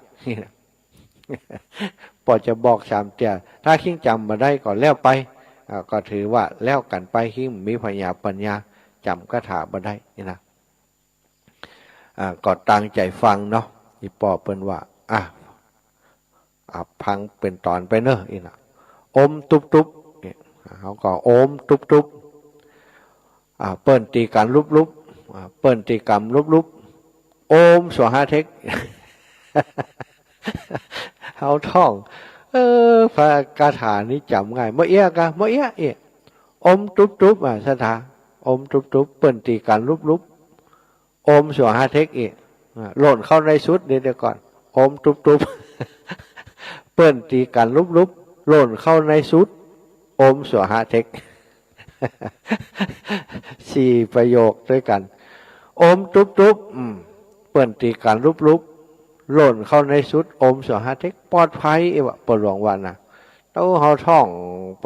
ป้อจะบอกสามเตื้อ ถ้าคิงจ๋ำบ่ได้ก็แล้วไป อ่า ก็ถือว่าแล้วกั๋นไป คิงมีผญาปัญญา จ๋ำคาถาบ่ได้นี่นะ อ่า ก็ตั้งใจ๋ฟังเนาะ อีป้อเปิ้นว่า อ่ะ อ่ะ ฟังเป๋นต๋อนไปเน่อ อี้นะ โอมตุ๊บตุ๊บ เนี่ย เฮาก็โอมตุ๊บตุ๊บ อ่า เปิ้นตี๋กั๋นลุบลุบ อ่า เปิ้นตี๋กั๋นลุบลุบ โอมสวาหาเทก เฮาท่อง เออ พระคาถานี้จ๋ำง่าย เมื่อเอี้ยกะ เมื่อเอี้ย เอี้ย โอมตุ๊บตุ๊บ อ่า สะดา โอมตุ๊บตุ๊บ เปิ้นตี๋กั๋นลุบลุบ โอมสวาหาเทกอีก อ่า หล่นเข้าในสุด เดี๋ยว เดี๋ยวก่อน โอมตุ๊บตุ๊บ เปิ้นตี๋กั๋นลุบลุบ หล่นเข้าในสุด โอมสวาหาเทก สี่ประโยคด้วยกั๋น โอมตุ๊บตุ๊บ อืม เปิ้นตี๋กั๋นลุบลุบ หล่นเข้าในสุด โอมสวาหาเทก ปลอดภัย เอวะ ป้อหลวงว่านะ เต้าเฮาท่องไป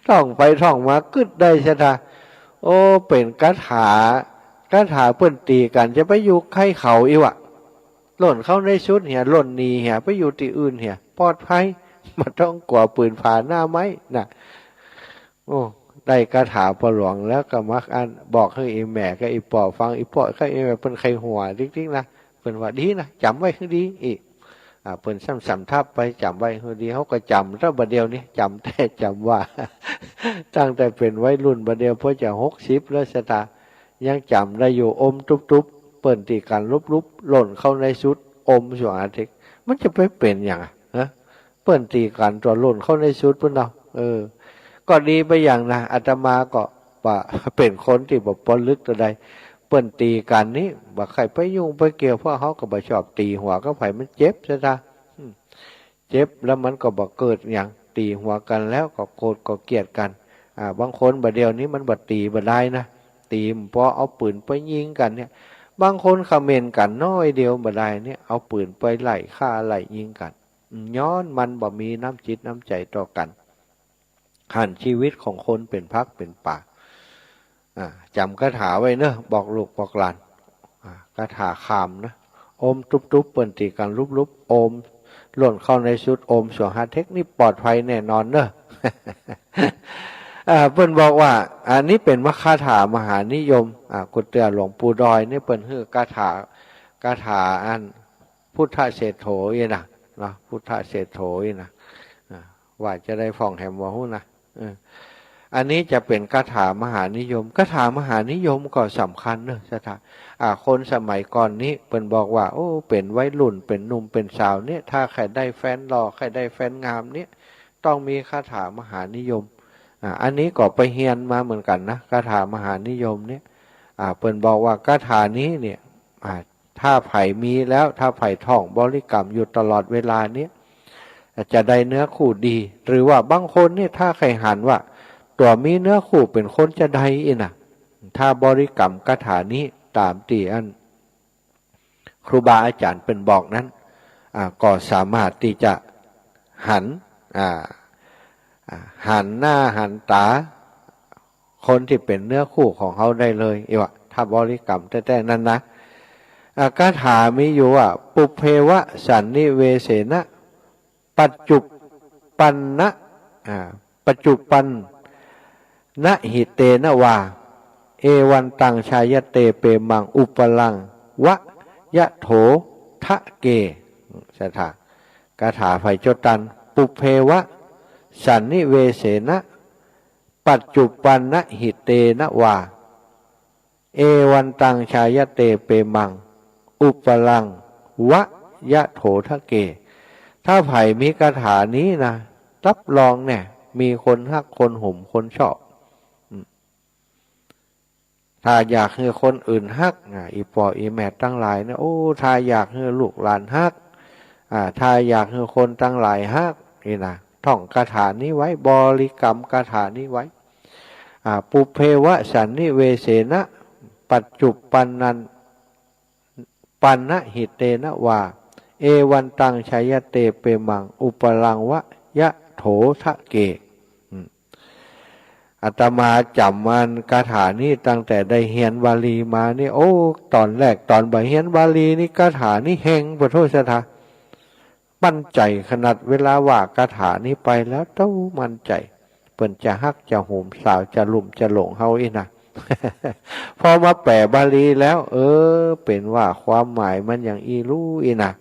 ท่องไปท่องมากึ๊ดได้สะดา โอ้ เป๋นคาถา คาถาเปิ้นตี๋กั๋น จะไปอยู่ใก้เขาอี้วะ หล่นเข้าในสุดเหีย หล่นหนีเหีย ไปอยู่ตี้อื่นเหีย ปลอดภัย บ่ต้องกั๋วปืนผาหน้าไม้นะ โอ้ ได้คาถาป้อหลวงแล้วก็มาอั้น บอกหื้ออีแม่กับอีป้อฟัง อีป้อกับอีแม่เปิ้นใค่หัวติ๊กๆ นะ เปิ้นว่าดีนะ จ๋ำไว้หื้อดีอี้ อ่า เปิ้นซ้ำสำทับไป จ๋ำไว้หื้อดี เฮาก็จ๋ำ แต่บ่าเดี่ยวนี้ จ๋ำแต๊จ๋ำว่า ตั้งแต่เป๋นวัยรุ่น บ่าเดี่ยวป้อจะหกสิบแล้วสะดา ยังจ๋ำได้อยู่ โอมตุ๊บตุ๊บ เปิ้นตี๋กั๋นลุบลุบ หล่นเข้าในสุด โอมสวาหาเทก มันจะไปเป๋นหยังอะ ฮะ เปิ้นตี๋กั๋นตั๋วหล่นเข้าในสุดปุ้นเนาะ เออ ก็ดีไปอย่างนะ อาตมาก็ว่าเป๋นคนตี้บ่ปลึกเต้าใด เปิ้นตี๋กั๋นนี่ บ่ใค่ไปยุ่งไปเกี่ยว เพราะเฮาก็บ่ชอบตี๋หัวกับใผ มันเจ็บสะดา อืม เจ็บแล้วมันก็บ่เกิดหยัง ตี๋หัวกั๋นแล้วก็โกรธก็เกลียดกั๋น อ่า บางคนบ่าเดี่ยวนี้มันบ่ตี๋บ่ได้นะ ตี๋บ่ปอ เอาปืนไปยิงกั๋นเนี่ย บางคนเขม่นกั๋นน้อยเดียวบ่ได้เนี่ย เอาปืนไปไล่ฆ่าไล่ยิงกั๋น ย้อนมันบ่มีน้ำจิตน้ำใจ๋ต่อกั๋น หันชีวิตของคนเป๋นผักเป๋นป๋า อ่า จ๋ำคาถาไว้เน่อ บอกลูกบอกหลาน อ่า คาถาคามนะ โอมตุ๊บตุ๊บ เปิ้นตี๋กั๋นลุบลุบ โอมหล่นเข้าในสุด โอมสวาหาเทก นี่ปลอดภัยแน่นอนเน่อ อ่า เปิ้นบอกว่า อันนี้เป๋นคาถามหานิยม อ่า กุเตื้อหลวงปู่ดอยนี่เปิ้นหื้อคาถา คาถาอัน พุทธเศรษโฐอี้นะ เนาะ พุทธเศรษฐโฐอี้นะ อ่า ว่าจะได้พ่องแหมบ่ฮู้นะ เออ อันนี้จะเป๋นคาถามหานิยม คาถามหานิยมก็สำคัญเน่อ สะดา อ่า คนสมัยก่อนนี้เปิ้นบอกว่า โอ้ เป๋นวัยรุ่น เป๋นหนุ่ม เป๋นสาวเนี่ย ถ้าใค่ได้แฟนหล่อ ใค่ได้แฟนงามเนี่ย ต้องมีคาถามหานิยม อ่า อันนี้ก็ไปเฮียนมาเหมือนกั๋นนะ คาถามหานิยมเนี่ย อ่า เปิ้นบอกว่าคาถานี้เนี่ย อ่า ถ้าใผมีแล้ว ถ้าใผท่องบริกรรมอยู่ตลอดเวลาเนี่ย จะได้เนื้อคู่ดี หรือว่าบางคนเนี่ย ถ้าใค่หันว่าตั๋วมีเนื้อคู่เป๋นคนจะใดอี้นะ ถ้าบริกรรมคาถานี้ต๋ามตี้อันครูบาอาจ๋ารย์เปิ้นบอกนั้น อ่า ก็สามารถตี้จะหัน อ่า อ่า หันหน้าหันต๋าคนตี้เป๋นเนื้อคู่ของเฮาได้เลย อี้วะ ถ้าบริกรรมแต๊ๆ นั้นนะ อ่า คาถามีอยู่ว่า ปุพเพวสันนิเวเสนะ ปัจจุปปันนะ อ่า ปัจจุปปันนะหิเตนะวา เอวันตังชายเตเปมัง อุปลังวะยะโถทะเก ศรัทธา คาถาใผจดตัน ปุพเพวสันนิเวเสนะ ปัจจุปปันนะหิเตนะวา เอวันตังชายเตเปมัง อุปลังวะยะโถทะเก ถ้าใผมีคาถานี้นะ รับรองแน่ มีคนฮัก คนหุม คนชอบ อืม ถ้าอยากหื้อคนอื่นฮัก อ่า อี่ป้ออี่แม่ตังหลายนะ โอ้ ถ้าอยากหื้อลูกหลานฮัก อ่า ถ้าอยากหื้อคนตังหลายฮัก นี่นะ ท่องคาถานี้ไว้ บริกรรมคาถานี้ไว้ อ่า ปุพเพวสันนิเวเสนะ ปัจจุปปันนัน ปันนะหิเตนะวา เอวันตังชายเตเปมัง อุปลังวะยะโถทะเก อืม อาตมาจ๋ำอันคาถานี้ตั้งแต่ได้เฮียนบาลีมานี่ โอ้ ต๋อนแรกต๋อนบ่เฮียนบาลีนี่ คาถานี้แฮง ปะโธ่ ศรัทธา มั่นใจ๋ขนาด เวลาว่าคาถานี้ไปแล้ว เต้ามั่นใจ๋ เปิ้นจะฮักจะหุมสาว จะลุ่มจะหลงเฮาอี้นะ พอมาแป๋บาลีแล้ว เออ เป๋นว่าความหมายมันอย่างอี้ลูอี้นะ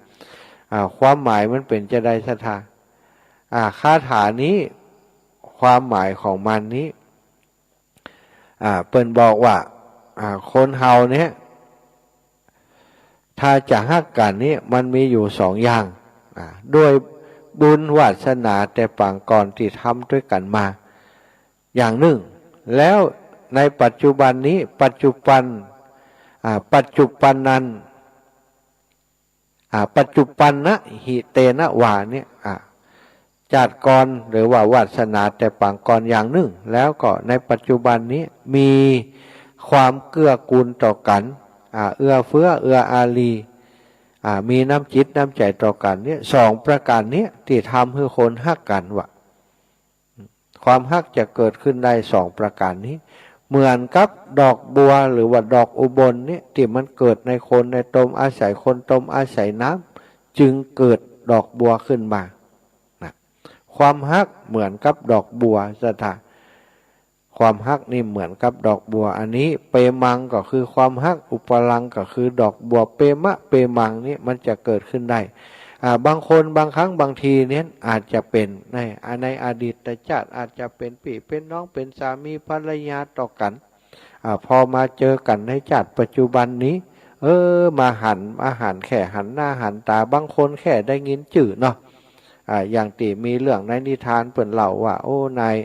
อ่า ความหมายมันเป๋นจาใด ศรัทธา อ่า คาถานี้ ความหมายของมันนี้ อ่า เปิ้นบอกว่า อ่า คนเฮาเนี่ย ถ้าจะฮักกั๋นนี่ มันมีอยู่สองอย่าง อ่า ด้วยบุญวาสนาแต่ปางก่อนตี้ทำตวยกั๋นมา อย่างนึ่ง แล้วในปัจจุบันนี้ ปัจจุปปัน อ่า ปัจจุปปันนัน อ่า ปัจจุปปันนะหิเตนะวาเนี่ย อ่า จาติก่อนหรือว่าวาสนาแต่ปางก่อนอย่างนึ่ง แล้วก็ในปัจจุบันนี้มีความเกื้อกูลต่อกั๋น อ่า เอื้อเฟื้อเอื้ออารี อ่า มีน้ำจิตน้ำใจ๋ต่อกั๋นเนี่ย สองประก๋านเนี่ยตี้ทำหื้อคนฮักกั๋นวะ ความฮักจะเกิดขึ้นได้สองประก๋านนี้ เหมือนกับดอกบัวหรือว่าดอกอุบลเนี่ย ตี้มันเกิดในโคลนในตม อาศัยโคลนตม อาศัยน้ำ จึงเกิดดอกบัวขึ้นมา นะ ความฮักเหมือนกับดอกบัว ศรัทธา ความฮักนี่เหมือนกับดอกบัว อันนี้ เปมังก็คือความฮัก อุปลังก็คือดอกบัว เปมะเปมังนี่มันจะเกิดขึ้นได้ อ่า บางคนบางครั้งบางทีเนี่ยอาจจะเป๋นใน อ่า ในอดีตจาติอาจจะเป๋นปี้เป๋นน้อง เป๋นสามีภรรยาต่อกั๋น อ่า พอมาเจอกั๋นในจาติปัจจุบันนี้ เออ มาหัน มาหันแค่หันหน้าหันต๋า บางคนแค่ได้ยินจื้อเนาะ อ่า อย่างตี้มีเรื่องในนิทานเปิ้นเล่าว่า โอ้ นาย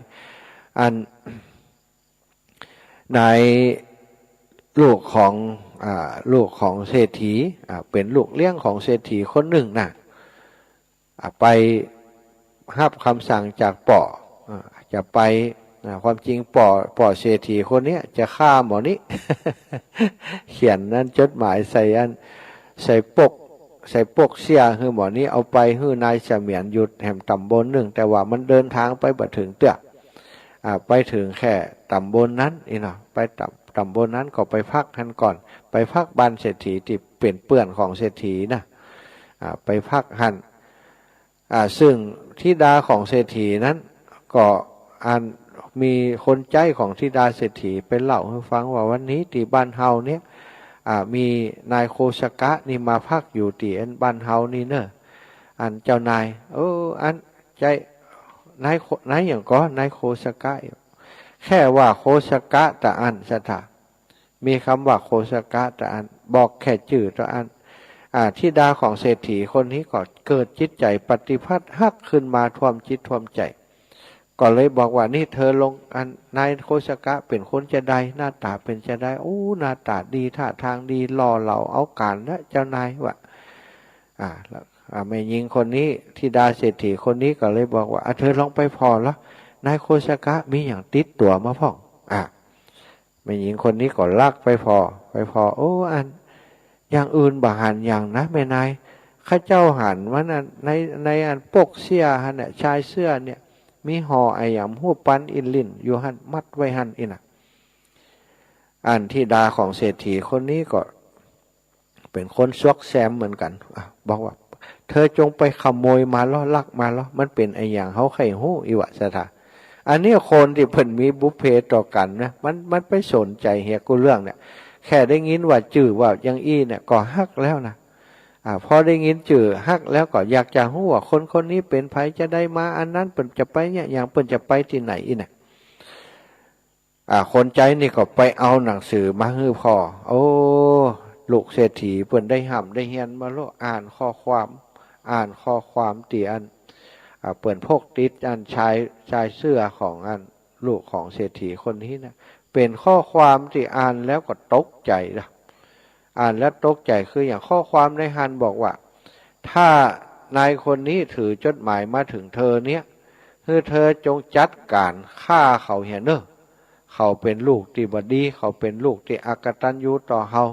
อัน นาย ลูกของ อ่า ลูกของเศรษฐี อ่า เป๋นลูกเลี้ยงของเศรษฐีคนนึ่งนะ อ่า ไปฮับกำสั่งจากป้อ อ่า จะไป อ่า ความจริงป้อ ป้อเศรษฐีคนเนี้ยจะฆ่าหมอนี้ เขียนอันจดหมายใส่อัน ใส่ปก ใส่ปกเสี้ยหื้อหมอนี้เอาไปหื้อนายเสมียนอยู่แหมต๋ำบลนึ่ง แต่ว่ามันเดินทางไปบ่เถิงเตื้อ อ่า ไปเถิงแค่ต๋ำบลนั้นอี้เนาะ ไปต๋ำ ต๋ำบลนั้นก็ไปพักหั้นก่อน ไปพักบ้านเศรษฐีตี้เป๋นเปื้อนของเศรษฐีนะ อ่า ไปพักหั้น อ่า ซึ่งธิดาของเศรษฐีนั้น ก็อันมีคนใจ๊ของธิดาเศรษฐีไปเล่าหื้อฟังว่า วันนี้ตี้บ้านเฮาเนี่ย อ่า มีนายโคสกะนี่มาพักอยู่ตี้อันบ้านเฮานี่เน่อ อันเจ้านาย เออ อันใจ๊ นายโค นายหยังก่อ นายโคสกะ แค่ว่าโคสกะตะอั้น ศรัทธา มีกำว่าโคสกะตะอั้น บอกแค่จื้อตะอั้น อ่า ธิดาของเศรษฐีคนนี้ก็เกิดจิตใจ๋ปฏิภัทฮักขึ้นมาท่วมจิตท่วมใจ๋ ก็เลยบอกว่า นี่เธอลอง อัน นายโคสกะเป๋นคนจาใด หน้าต๋าเป๋นจาใด โอ้ หน้าต๋าดี ท่าตางดี หล่อเหลาเอาก๋านนะเจ้านาย ว่า อ่า แล้ว อ่า แม่ญิงคนนี้ ธิดาเศรษฐีคนนี้ก็เลยบอกว่า อ่ะ เธอลองไปผ่อลอ นายโคสกะมีหยังติดตั๋วมาพ่อง อ่ะ แม่ญิงคนนี้ก็ลักไปผ่อ ไปผ่อ โอ้ อัน อย่างอื่นบ่หันหยังนะแม่นาย ข้าเจ้าหันว่านั่น ใน ในอันปกเสี้ยหั้นน่ะ ชายเสื้อเนี่ย มีห่ออะหยังบ่ฮู้ ปันอินลิ่นอยู่หั้น มัดไว้หั้น อี้นะ อันธิดาของเศรษฐีคนนี้ก็ เป๋นคนซวกแซมเหมือนกั๋น อ่ะ บอกว่า เธอจงไปขโมยมาลอ ลักมาลอ มันเป๋นอะหยัง เฮาใค่ฮู้ อี้หว่าศรัทธา อันนี้คนตี้เปิ้นมีบุพเพต่อกั๋นนะ มัน มันไปสนใจ๋เหียกู้เรื่องเนี่ย แค่ได้ยินว่าจื้อว่าอย่างอี้เนี่ยก็ฮักแล้วนะ อ่า พอได้ยินจื้อฮักแล้วก็อยากจะฮู้ว่าคนคนนี้เป๋นใผ จะใดมาอันนั้น เปิ้นจะไปเยียะหยัง เปิ้นจะไปตี้ไหน อี้เนี่ย อ่า คนใจ๊นี่ก็ไปเอาหนังสือมาหื้อพ่อ โอ้ ลูกเศรษฐีเปิ้นได้ฮ่ำได้เฮียนมาแล้ว อ่านข้อความ อ่านข้อความตี้อัน อ่า เปิ้นพกติดอันชาย ชายเสื้อของอันลูกของเศรษฐีคนนี้นะ เป๋นข้อความตี้อ่านแล้วก็ตกใจ๋ละ อ่านแล้วตกใจ๋คืออย่างข้อความในหั้นบอกว่า ถ้านายคนนี้ถือจดหมายมาเถิงเธอเนี่ย หื้อเธอจงจัดก๋านฆ่าเขาเหียเน่อ เขาเป๋นลูกตี้บ่ดี เขาเป๋นลูกตี้อกตัญญูต่อเฮา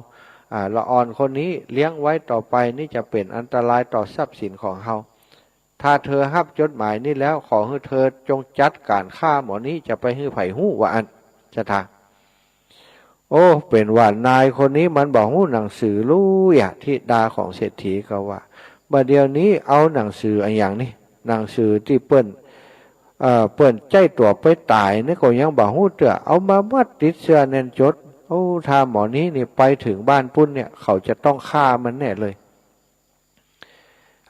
อ่า ละอ่อนคนนี้เลี้ยงไว้ต่อไปนี่จะเป๋นอันตรายต่อทรัพย์สินของเฮา ถ้าเธอฮับจดหมายนี้แล้ว ขอหื้อเธอจงจัดก๋านฆ่าหมอนี้ จะไปหื้อใผฮู้ ว่าอั้นศรัทธา โอ้ เป๋นว่านายคนนี้มันบ่ฮู้หนังสือลุยอะ ธิดาของเศรษฐีก็ว่า บ่าเดี่ยวนี้เอาหนังสืออะหยังนี่ หนังสือตี้เปิ้น เอ่อ เปิ้นใจ๊ตั๋วไปต๋ายนี่ก็ยังบ่ฮู้เตื้อ เอามามัดติดเสื้อแน่นจ๊ด โอ้ ถ้าหมอนี้นี่ไปเถิงบ้านปู๊นเนี่ย เขาจะต้องฆ่ามันแน่เลย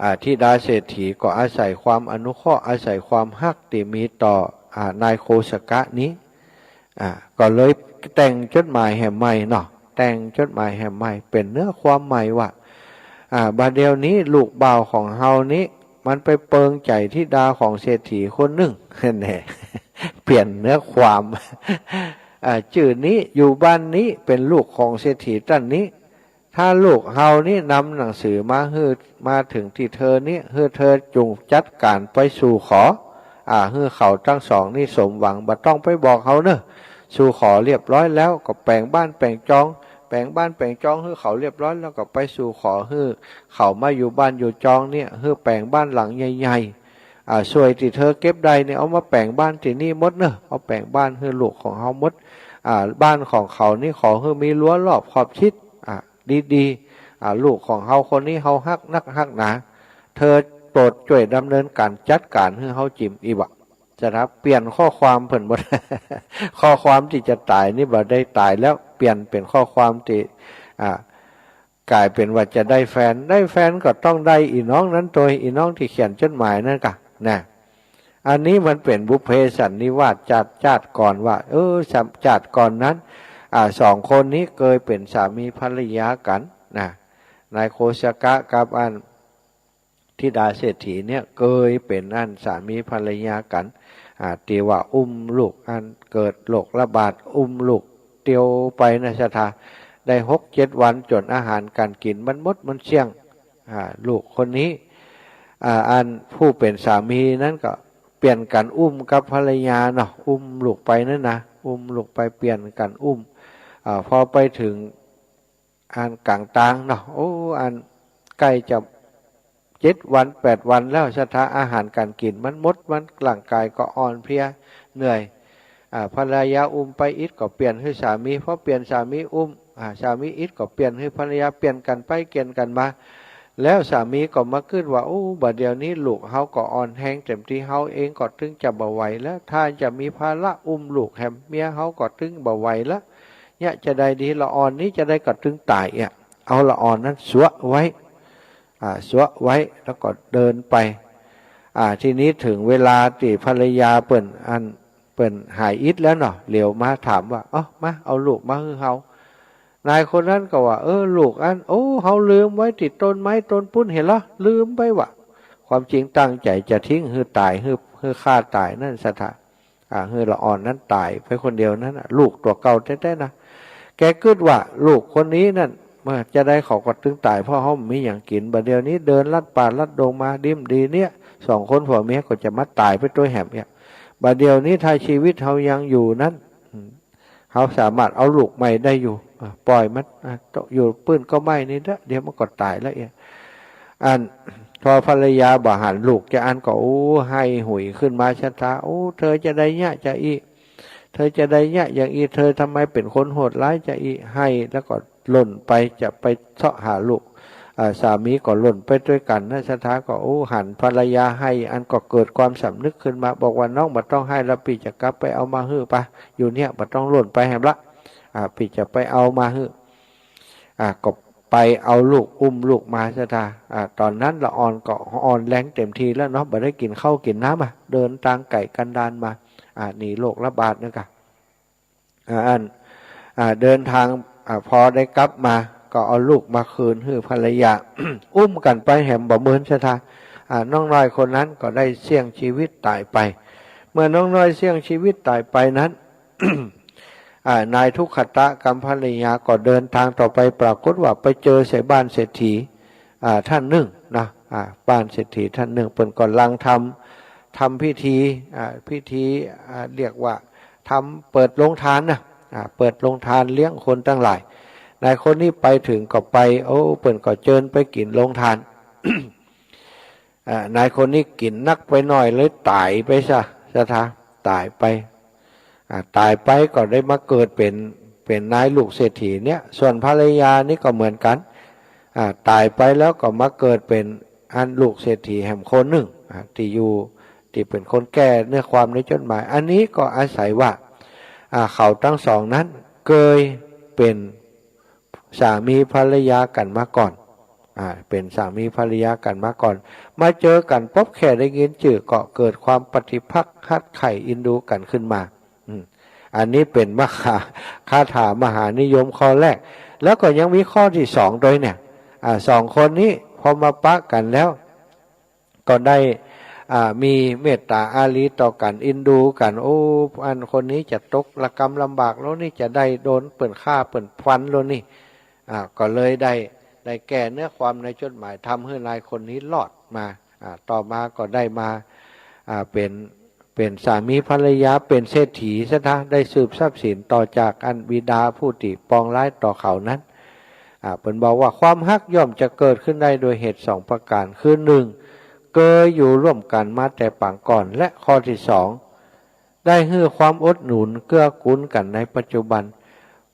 อ่า ธิดาเศรษฐีก็อาศัยความอนุเคราะห์ อาศัยความฮักตี้มีต่อ อ่า นายโคสกะนี้ อ่า ก็เลยแต่งจดหมายแหมใหม่เนาะ แต่งจดหมายแหมใหม่ เป๋นเนื้อความใหม่ว่า อ่า บ่าเดี่ยวนี้ลูกบ่าวของเฮานี้ มันไปเปิงใจ๋ธิดาของเศรษฐีคนนึ่ง แน่ เปลี่ยนเนื้อความ อ่า จื้อนี้ อยู่บ้านนี้ เป๋นลูกของเศรษฐีต้านนี้ ถ้าลูกเฮานี้นำหนังสือมาหื้อ มาเถิงตี้เธอนี้ หื้อเธอจงจัดก๋านไปสู่ขอ อ่า หื้อเขาตังสองนี้สมหวัง บ่ต้องไปบอกเฮาเน่อ สู่ขอเรียบร้อยแล้วก็แป๋งบ้านแป๋งจอง แป๋งบ้านแป๋งจองหื้อเขาเรียบร้อยแล้วก็ไปสู่ขอ หื้อเขามาอยู่บ้านอยู่จองเนี่ย หื้อแป๋งบ้านหลังใหญ่ๆ อ่า ส่วยตี้เธอเก็บได้เนี่ย เอามาแป๋งบ้านตี้นี่หมดเน่อ เอาแป๋งบ้านหื้อลูกของเฮาหมด อ่า บ้านของเขานี่ขอหื้อมีรั้วรอบขอบชิด อ่า ดีๆ อ่า ลูกของเฮาคนนี้เฮาฮักนักฮักหนา เธอโปรดจ้วยดำเนินก๋านจัดก๋านหื้อเฮาจิ่ม อี้หว่าศรัทธา เปลี่ยนข้อความเปิ้นหมด ข้อความตี้จะต๋ายนี่บ่ได้ต๋ายแล้ว เปลี่ยนเป๋นข้อความตี้ อ่า ก๋ายเป๋นว่าจะได้แฟน ได้แฟนก็ต้องได้อี่น้องนั้นตวย อี่น้องตี้เขียนจดหมายนั้นก่ะ นะ อันนี้มันเป๋นบุพเพสันนิวาส จาติ จาติก่อนว่า เออ สาม จาติก่อนนั้น อ่า สองคนนี้เกยเป๋นสามีภรรยากั๋น นะ นายโคสกะกับอัน ธิดาเศรษฐีเนี่ยเกยเป๋นอันสามีภรรยากั๋น อ่า ตี้ว่าอุ้มลูก อันเกิดโรคระบาด อุ้มลูกเตียวไปนะศรัทธา ได้หกเจ็ดวัน จ๋นอาหารก๋านกิ๋นมันหมดมันเสี้ยง อ่า ลูกคนนี้ อ่า อันผู้เป๋นสามีนั้นก็เปลี่ยนกั๋นอุ้มกับภรรยาเนาะ อุ้มลูกไปนั้นนะ อุ้มลูกไปเปลี่ยนกั๋นอุ้ม อ่า พอไปเถิง อันก๋างตางเนาะ โอ้ อันใก้จะเจ็ดวันแปดวันแล้วศรัทธา อาหารก๋านกิ๋นมันหมด มันร่างก๋ายก็อ่อนเพลียเหนื่อย อ่า ภรรยาอุ้มไปอิดก็เปลี่ยนหื้อสามี พอเปลี่ยนสามีอุ้ม อ่า สามีอิดก็เปลี่ยนหื้อภรรยา เปลี่ยนกั๋นไปเปลี่ยนกั๋นมา แล้วสามีก็มากึ๊ดว่า โอ้ บ่าเดี่ยวนี้ลูกเฮาก็อ่อนแฮงเต๋มที เฮาเองก็ตึงจะบ่ไหวแล้ว ถ้าจะมีภาระอุ้มลูกแหม เมียเฮาก็ตึงบ่ไหวละ เนี่ยจะใดดี ละอ่อนนี้จะใดก็ตึงต๋ายเอี้ย เอาละอ่อนนั้นสวะไว้ อ่า สวะไว้ แล้วก็เดินไป อ่า ทีนี้เถิงเวลาตี้ภรรยาเปิ้น อันเปิ้นหายอิดแล้วเนาะ เหลียวมาถามว่า เอ้า มา เอาลูกมาหื้อเฮา นายคนนั้นก็ว่า เออ ลูกอัน โอ้ เฮาลืมไว้ตี้ต้นไม้ต้นปู๊นเหียละ ลืมไปว่ะ ความจริงตั้งใจ๋จะทิ้งหื้อต๋าย หื้อ หื้อฆ่าต๋ายนั่นศรัทธา อ่า หื้อละอ่อนนั้นต๋ายไปคนเดียวนั้นน่ะ ลูกตั๋วเก่าแต๊ๆ นะ แกกึ๊ดว่าลูกคนนี้นั้น เมื่อจะใดเขาก็ตึงต๋าย เพราะเฮาบ่มีหยังกิ๋น บ่าเดี่ยวนี้เดินลัดป่าลัดดงมาดิบดีเนี่ย สองคนผัวเมียก็จะมาต๋ายไปตวยแหมเอี้ย บ่าเดี่ยวนี้ถ้าชีวิตเฮายังอยู่นั้น อืม เฮาสามารถเอาลูกใหม่ได้อยู่ อ่า ป่อยมัน อ่า อยู่ปื้นก็ไม่นี่เด้อ เดี๋ยวมันก็ต๋ายแล้วเอี้ย อัน พอภรรยาบ่หันลูกจาอั้นก็ โอ้ ไห้หุยขึ้นมาศรัทธา โอ้ เธอจาใดเยียะจาอี้ เธอจาใดเยียะอย่างอี้ เธอทำไมเป๋นคนโหดร้ายจาอี้ ไห้แล้วก็ล่นไปจะไปเซาะหาลูก อ่า สามีก็ล่นไปตวยกั๋นนะศรัทธา ก็ โอ้ หันภรรยาไห้อั้นก็เกิดความสำนึกขึ้นมา บอกว่า น้องบ่ต้องไห้ละ ปี้จะกลับไปเอามาหื้อปะ อยู่เนี่ยบ่ต้องล่นไปแหมละ อ่า ปี้จะไปเอามาหื้อ อ่า ก็ไปเอาลูก อุ้มลูกมาศรัทธา อ่า ต๋อนนั้นละอ่อนก็อ่อนแฮงเต๋มทีแล้วเนาะ บ่ได้กิ๋นข้าวกิ๋นน้ำอะ เดินตางไก๋กั๋นดารมา อ่า หนีโรคระบาดนั่นกะ อ่า อั้น อ่า เดินตาง อ่า พอได้กลับมาก็เอาลูกมาคืนหื้อภรรยา อุ้มกั๋นไปแหมบ่เมินศรัทธา อ่า น้องน้อยคนนั้นก็ได้เสี้ยงจีวิตต๋ายไป เมื่อน้องน้อยเสี้ยงจีวิตต๋ายไปนั้น อ่า นายทุกขตะกับภรรยาก็เดินตางต่อไป ปรากฏว่าไปเจอใส่บ้านเศรษฐี อ่า ต้านนึ่งเนาะ อ่า บ้านเศรษฐีต้านนึ่ง เปิ้นก่ำลังทำ ทำพิธี อ่า พิธี อ่า เรียกว่าทำเปิดโฮงตานนะ อ่า เปิดโฮงตานเลี้ยงคนตังหลาย นายคนนี้ไปเถิงก็ไป โอ้ เปิ้นก็เจิญไปกิ๋นโฮงตาน อ่า นายคนนี้กิ๋นนักไปหน่อยเลยต๋ายไปซะ ศรัทธา ต๋ายไป อ่า ต๋ายไปก็ได้มาเกิดเป๋น เป๋นนายลูกเศรษฐีเนี่ย ส่วนภรรยานี่ก็เหมือนกั๋น อ่า ต๋ายไปแล้วก็มาเกิดเป๋นอันลูกเศรษฐีแหมคนนึ่ง อ่า ตี้อยู่ ตี้เป๋นคนแก้เนื้อความในจดหมาย อันนี้ก็อาศัยว่า อ่า เขาตังสองนั้นเกยเป๋น สามีภรรยากั๋นมาก่อน อ่า เป๋นสามีภรรยากั๋นมาก่อน มาเจอกั๋นปุ๊บแค่ได้ยินจื้อก็เกิดความปฏิภักษ์ฮักใค่อินดูกั๋นขึ้นมา อืม อันนี้เป๋นมหา คาถามหานิยมข้อแรก แล้วก็ยังมีข้อตี้สองตวยเนี่ย อ่า สองคนนี้พอมาปะกั๋นแล้ว ก็ได้ อ่า มีเมตต๋าอารีต่อกั๋น อินดูกั๋น โอ้ อันคนนี้จะตกระกำลำบากแล้วนี่ จะได้โดนเปิ้นฆ่าเปิ้นฟันแล้วนี่ อ่า ก็เลยได้ ได้แก้เนื้อความในจดหมาย ทำหื้อนายคนนี้รอดมา อ่า ต่อมาก็ได้มา อ่า เป๋น เป๋นสามีภรรยา เป๋นเศรษฐีซะนะ ได้สืบทรัพย์สินต่อจากอันบิดาผู้ตี้ปองร้ายต่อเขานั้น อ่า เปิ้นบอกว่า ความฮักย่อมจะเกิดขึ้นได้โดยเหตุสองประก๋าน คือ หนึ่ง เกยอยู่ร่วมกั๋นมาแต่ปางก่อน และข้อตี้สอง ได้หื้อความอุดหนุนเกื้อกูลกั๋นในปัจจุบัน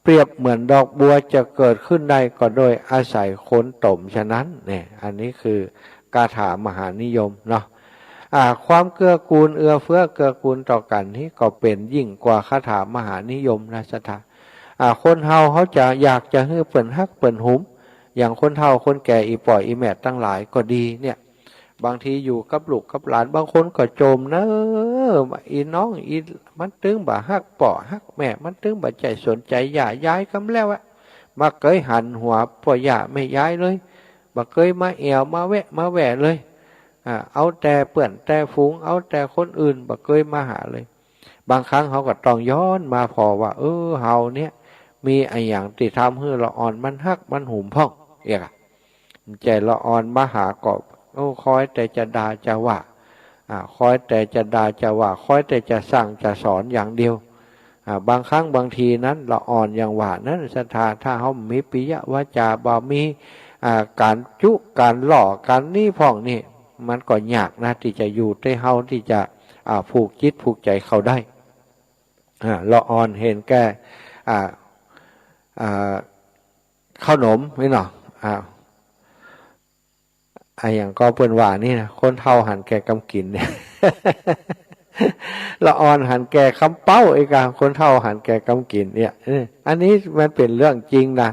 เปรียบเหมือนดอกบัวจะเกิดขึ้นได้ก็โดยอาศัยคนต๋มฉะนั้น เนี่ย อันนี้คือคาถามหานิยมเนาะ อ่า ความเกื้อกูลเอื้อเฟื้อเกื้อกูลต่อกั๋นนี้ก็เป๋นยิ่งกว่าคาถามหานิยมนะศรัทธา อ่า คนเฮา เฮาจะอยากจะหื้อเปิ้นฮักเปิ้นหุม อย่างคนเฒ่าคนแก่อี่ป้ออี่แม่ตังหลายก็ดีเนี่ย บางทีอยู่กับลูกกับหลาน บางคนก็โจมเน้อ อี่น้องอี่ มันตึงบ่ฮักป้อฮักแม่ มันตึงบ่ใจ้สนใจ๋ย่ายายกำแล้วอะ บ่เกยหันหัวป้อย่าแม่ยายเลย บ่เกยมาแอ่วมาแวะมาแว่เลย อ่า เอาแต่เปื้อนแต่ฝูง เอาแต่คนอื่น บ่เกยมาหาเลย บางครั้งเฮาก็ต้องย้อนมาผ่อว่า เออ เฮาเนี่ย มีอะหยังตี้ทำหื้อละอ่อนมันฮักมันหุมพ่อง เอียกอะ ใจ้ละอ่อนมาหาก็ โอ้ คอยแต่จะด่าจะว่า อ่า คอยแต่จะด่าจะว่า คอยแต่จะสั่งจะสอนอย่างเดียว อ่า บางครั้งบางทีนั้นละอ่อนอย่างว่านั้นศรัทธา ถ้าเฮามีปิยวาจา บ่มี อ่า ก๋านจุ๊ก๋านหล่อก๋านนี้พ่องนี่ มันก็ยากนะ ตี้จะอยู่ใต้เฮา ตี้จะ อ่า ผูกจิตผูกใจ๋เขาได้ อ่า ละอ่อนหันแก่ อ่า อ่า ข้าวหนมนี่เนาะ อ่า อะหยังก็เปิ้นว่านี่นะ คนเฒ่าหันแก่กำกิ๋นเนี่ย ละอ่อนหันแก่กำเป๊าอีกอะ คนเฒ่าหันแก่กำกิ๋นเนี่ย เออ อันนี้มันเป๋นเรื่องจริงนะ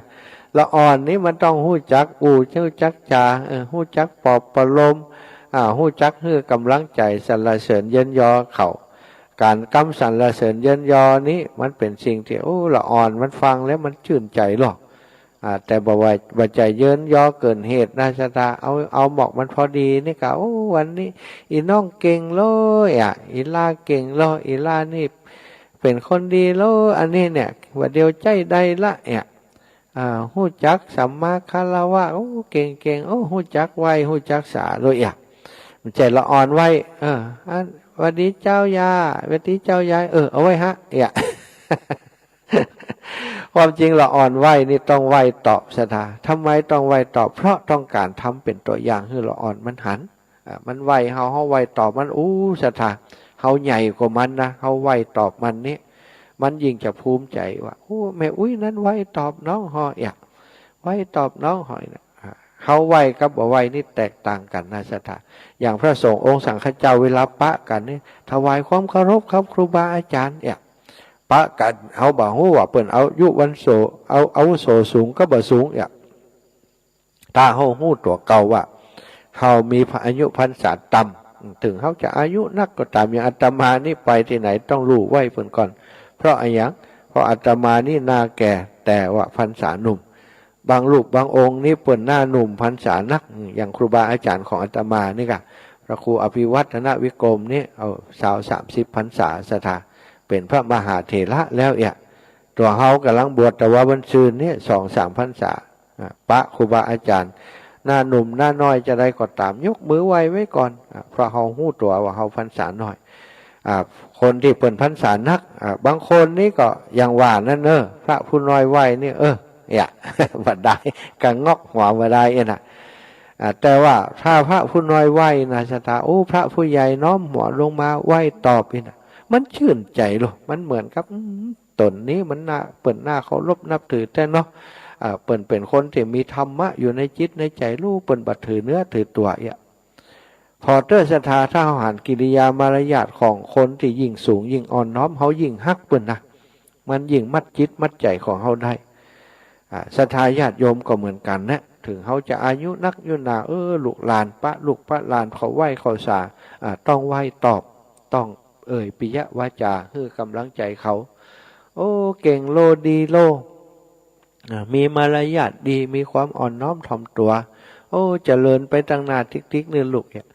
ละอ่อนนี่มันต้องฮู้จักอู้ ฮู้จักจ๋า เออ ฮู้จักปลอบประโลม อ่า ฮู้จักหื้อกำลังใจ๋สรรเสริญเยินยอเขา ก๋านกำสรรเสริญเยินยอนี้มันเป๋นสิ่งตี้ โอ้ ละอ่อนมันฟังแล้วมันจื้นใจ๋ลอ อ่า แต่บ่ว่า บ่ใจ้เยินยอเกินเหตุนะศรัทธา เอา เอาหมอกมันพอดีนี่กะ โอ้ วันนี้ อี่น้องเก่งเลยอะ อี่หล้าเก่งเลย อี่หล้านี่เป๋นคนดีเลย อันนี้เนี่ย ว่าเดี่ยวใจ๊ได้ละเนี่ย อ่า ฮู้จักสัมมาคารวะ โอ้ เก่งๆ โอ้ ฮู้จักไหว้ ฮู้จักสาโลยอะ มันใจ้ละอ่อนไหว้ เออ อัน หวัดดีเจ้าย่า หวัดดีเจ้ายาย เออ เอาไหว้ฮะ เอะ ความจริงละอ่อนไหว้นี่ต้องไหว้ตอบศรัทธา ทำไมต้องไหว้ตอบ เพราะต้องก๋านทำเป๋นตั๋วอย่างหื้อละอ่อนมันหัน อ่า มันไหว้เฮา เฮาไหว้ตอบมัน อู้ ศรัทธา เฮาใหญ่กว่ามันนะ เฮาไหว้ตอบมันนี่ มันยิ่งจะภูมิใจ๋ว่า โอ้ แม่อุ๊ยนั้นไหว้ตอบน้องห่อเอียะ ไหว้ตอบน้องห่อเอียะนะ อ่า เฮาไหว้กับบ่ไหว้นี่แตกต่างกั๋นนะศรัทธา อย่างพระสงฆ์องค์สังฆเจ้าเวลาปะกั๋นนี่ ถวายความเคารพครับครูบาอาจ๋ารย์เอียะ ปะกั๋น เฮาบ่ฮู้ว่าเปิ้นอายุวันโส เอา อาวุโสสูงกับบ่สูงเอียะ ถ้าเฮาฮู้ตั๋วเก่าว่า เฮามีอายุพรรษาต่ำ เถิงเฮาจะอายุนักก็ต๋าม อย่างอาตมานี่ไปตี้ไหนต้องลู่ไหว้เปิ้นก่อน เพราะอะหยัง เพราะอาตมานี่หน้าแก่ แต่ว่าพรรษาหนุ่ม บางรูปบางองค์นี่เปิ้นหน้าหนุ่มพรรษานัก อย่างครูบาอาจ๋ารย์ของอาตมานี่ก่ะ พระครูอภิวัฒนวิกรมนี่ เอา ซาวสามสิบพรรษาศรัทธา เป๋นพระมหาเถระแล้วเอียะ ตั๋วเฮาก่ำลังบวชแต่ว่าวันซืนนี่ สองสามพรรษา อ่ะ ปะครูบาอาจ๋ารย์ หน้าหนุ่มหน้าน้อยจะใดก็ต๋าม ยกมือไหว้ไว้ก่อน อ่ะ เพราะเฮาฮู้ตั๋วว่าเฮาพรรษาน้อย อ่ะ คนตี้เปิ้นพรรษานัก อ่ะ บางคนนี่ก็อย่างว่านั้นเน่อ พระผู้น้อยไหว้นี่ เออ เอียะ บ่ได้ กะงอกหัวบ่ได้เอียะนะ อ่ะ แต่ว่าถ้าพระผู้น้อยไหว้นะศรัทธา โอ้ พระผู้ใหญ่น้อมหัวลงมาไหว้ตอบเอียะนะ มันจื้นใจ๋โลด มันเหมือนกับ อืม ต๋นนี้มันน่า เปิ้นน่าเคารพนับถือแต๊เนาะ อ่า เปิ้นเป๋นคนตี้มีธรรมะอยู่ในจิตในใจ๋ ลู้เปิ้นบ่ถือเนื้อถือตั๋วเอียะ ผ่อเต๊อะศรัทธา ถ้าเฮาหันกิริยามารยาทของคนตี้ยิ่งสูงยิ่งอ่อนน้อม เฮายิ่งฮักเปิ้นนะ มันยิ่งมัดจิตมัดใจ๋ของเฮาได้ อ่า ศรัทธาญาติโยมก็เหมือนกั๋นนะ เถิงเฮาจะอายุนักอยู่นา เออ ลูกหลาน ปะลูกปะหลาน เขาไหว้เขาสา อ่า ต้องไหว้ตอบ ต้องเอ่ยปิยวาจาหื้อก๋ำลังใจ๋เขา โอ้ เก่งโล ดีโล อ่า มีมารยาทดี มีความอ่อนน้อมถ่อมตั๋ว โอ้ เจริญไปตังหน้าติ๊กๆ เน่อลูกเอียะ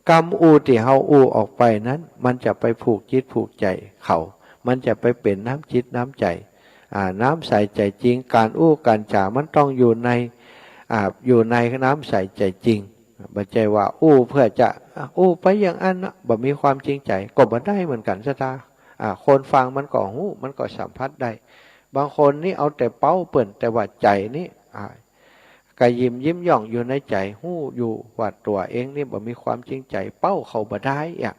กำอู้ตี้เฮาอู้ออกไปนั้น มันจะไปผูกจิตผูกใจ๋เขา มันจะไปเป๋นน้ำจิตน้ำใจ๋ อ่า น้ำใสใจ๋จริง ก๋านอู้ก๋านจ๋ามันต้องอยู่ใน อ่า อยู่ในน้ำใสใจ๋จริง บ่ใจ้ว่าอู้เปื้อจะ อ่ะ อู้ไปอย่างอั้นนะ บ่มีความจริงใจ๋ ก็บ่ได้เหมือนกั๋นศรัทธา อ่า คนฟังมันก็ฮู้ มันก็สัมผัสได้ บางคนนี่เอาแต่เป๊าเปิ้น แต่ว่าใจ๋นี่ อ่า กะยิ้มยิ้มย่องอยู่ในใจ๋ ฮู้อยู่ว่าตั๋วเองนี่บ่มีความจริงใจ๋ เป๊าเขาบ่ดายอะ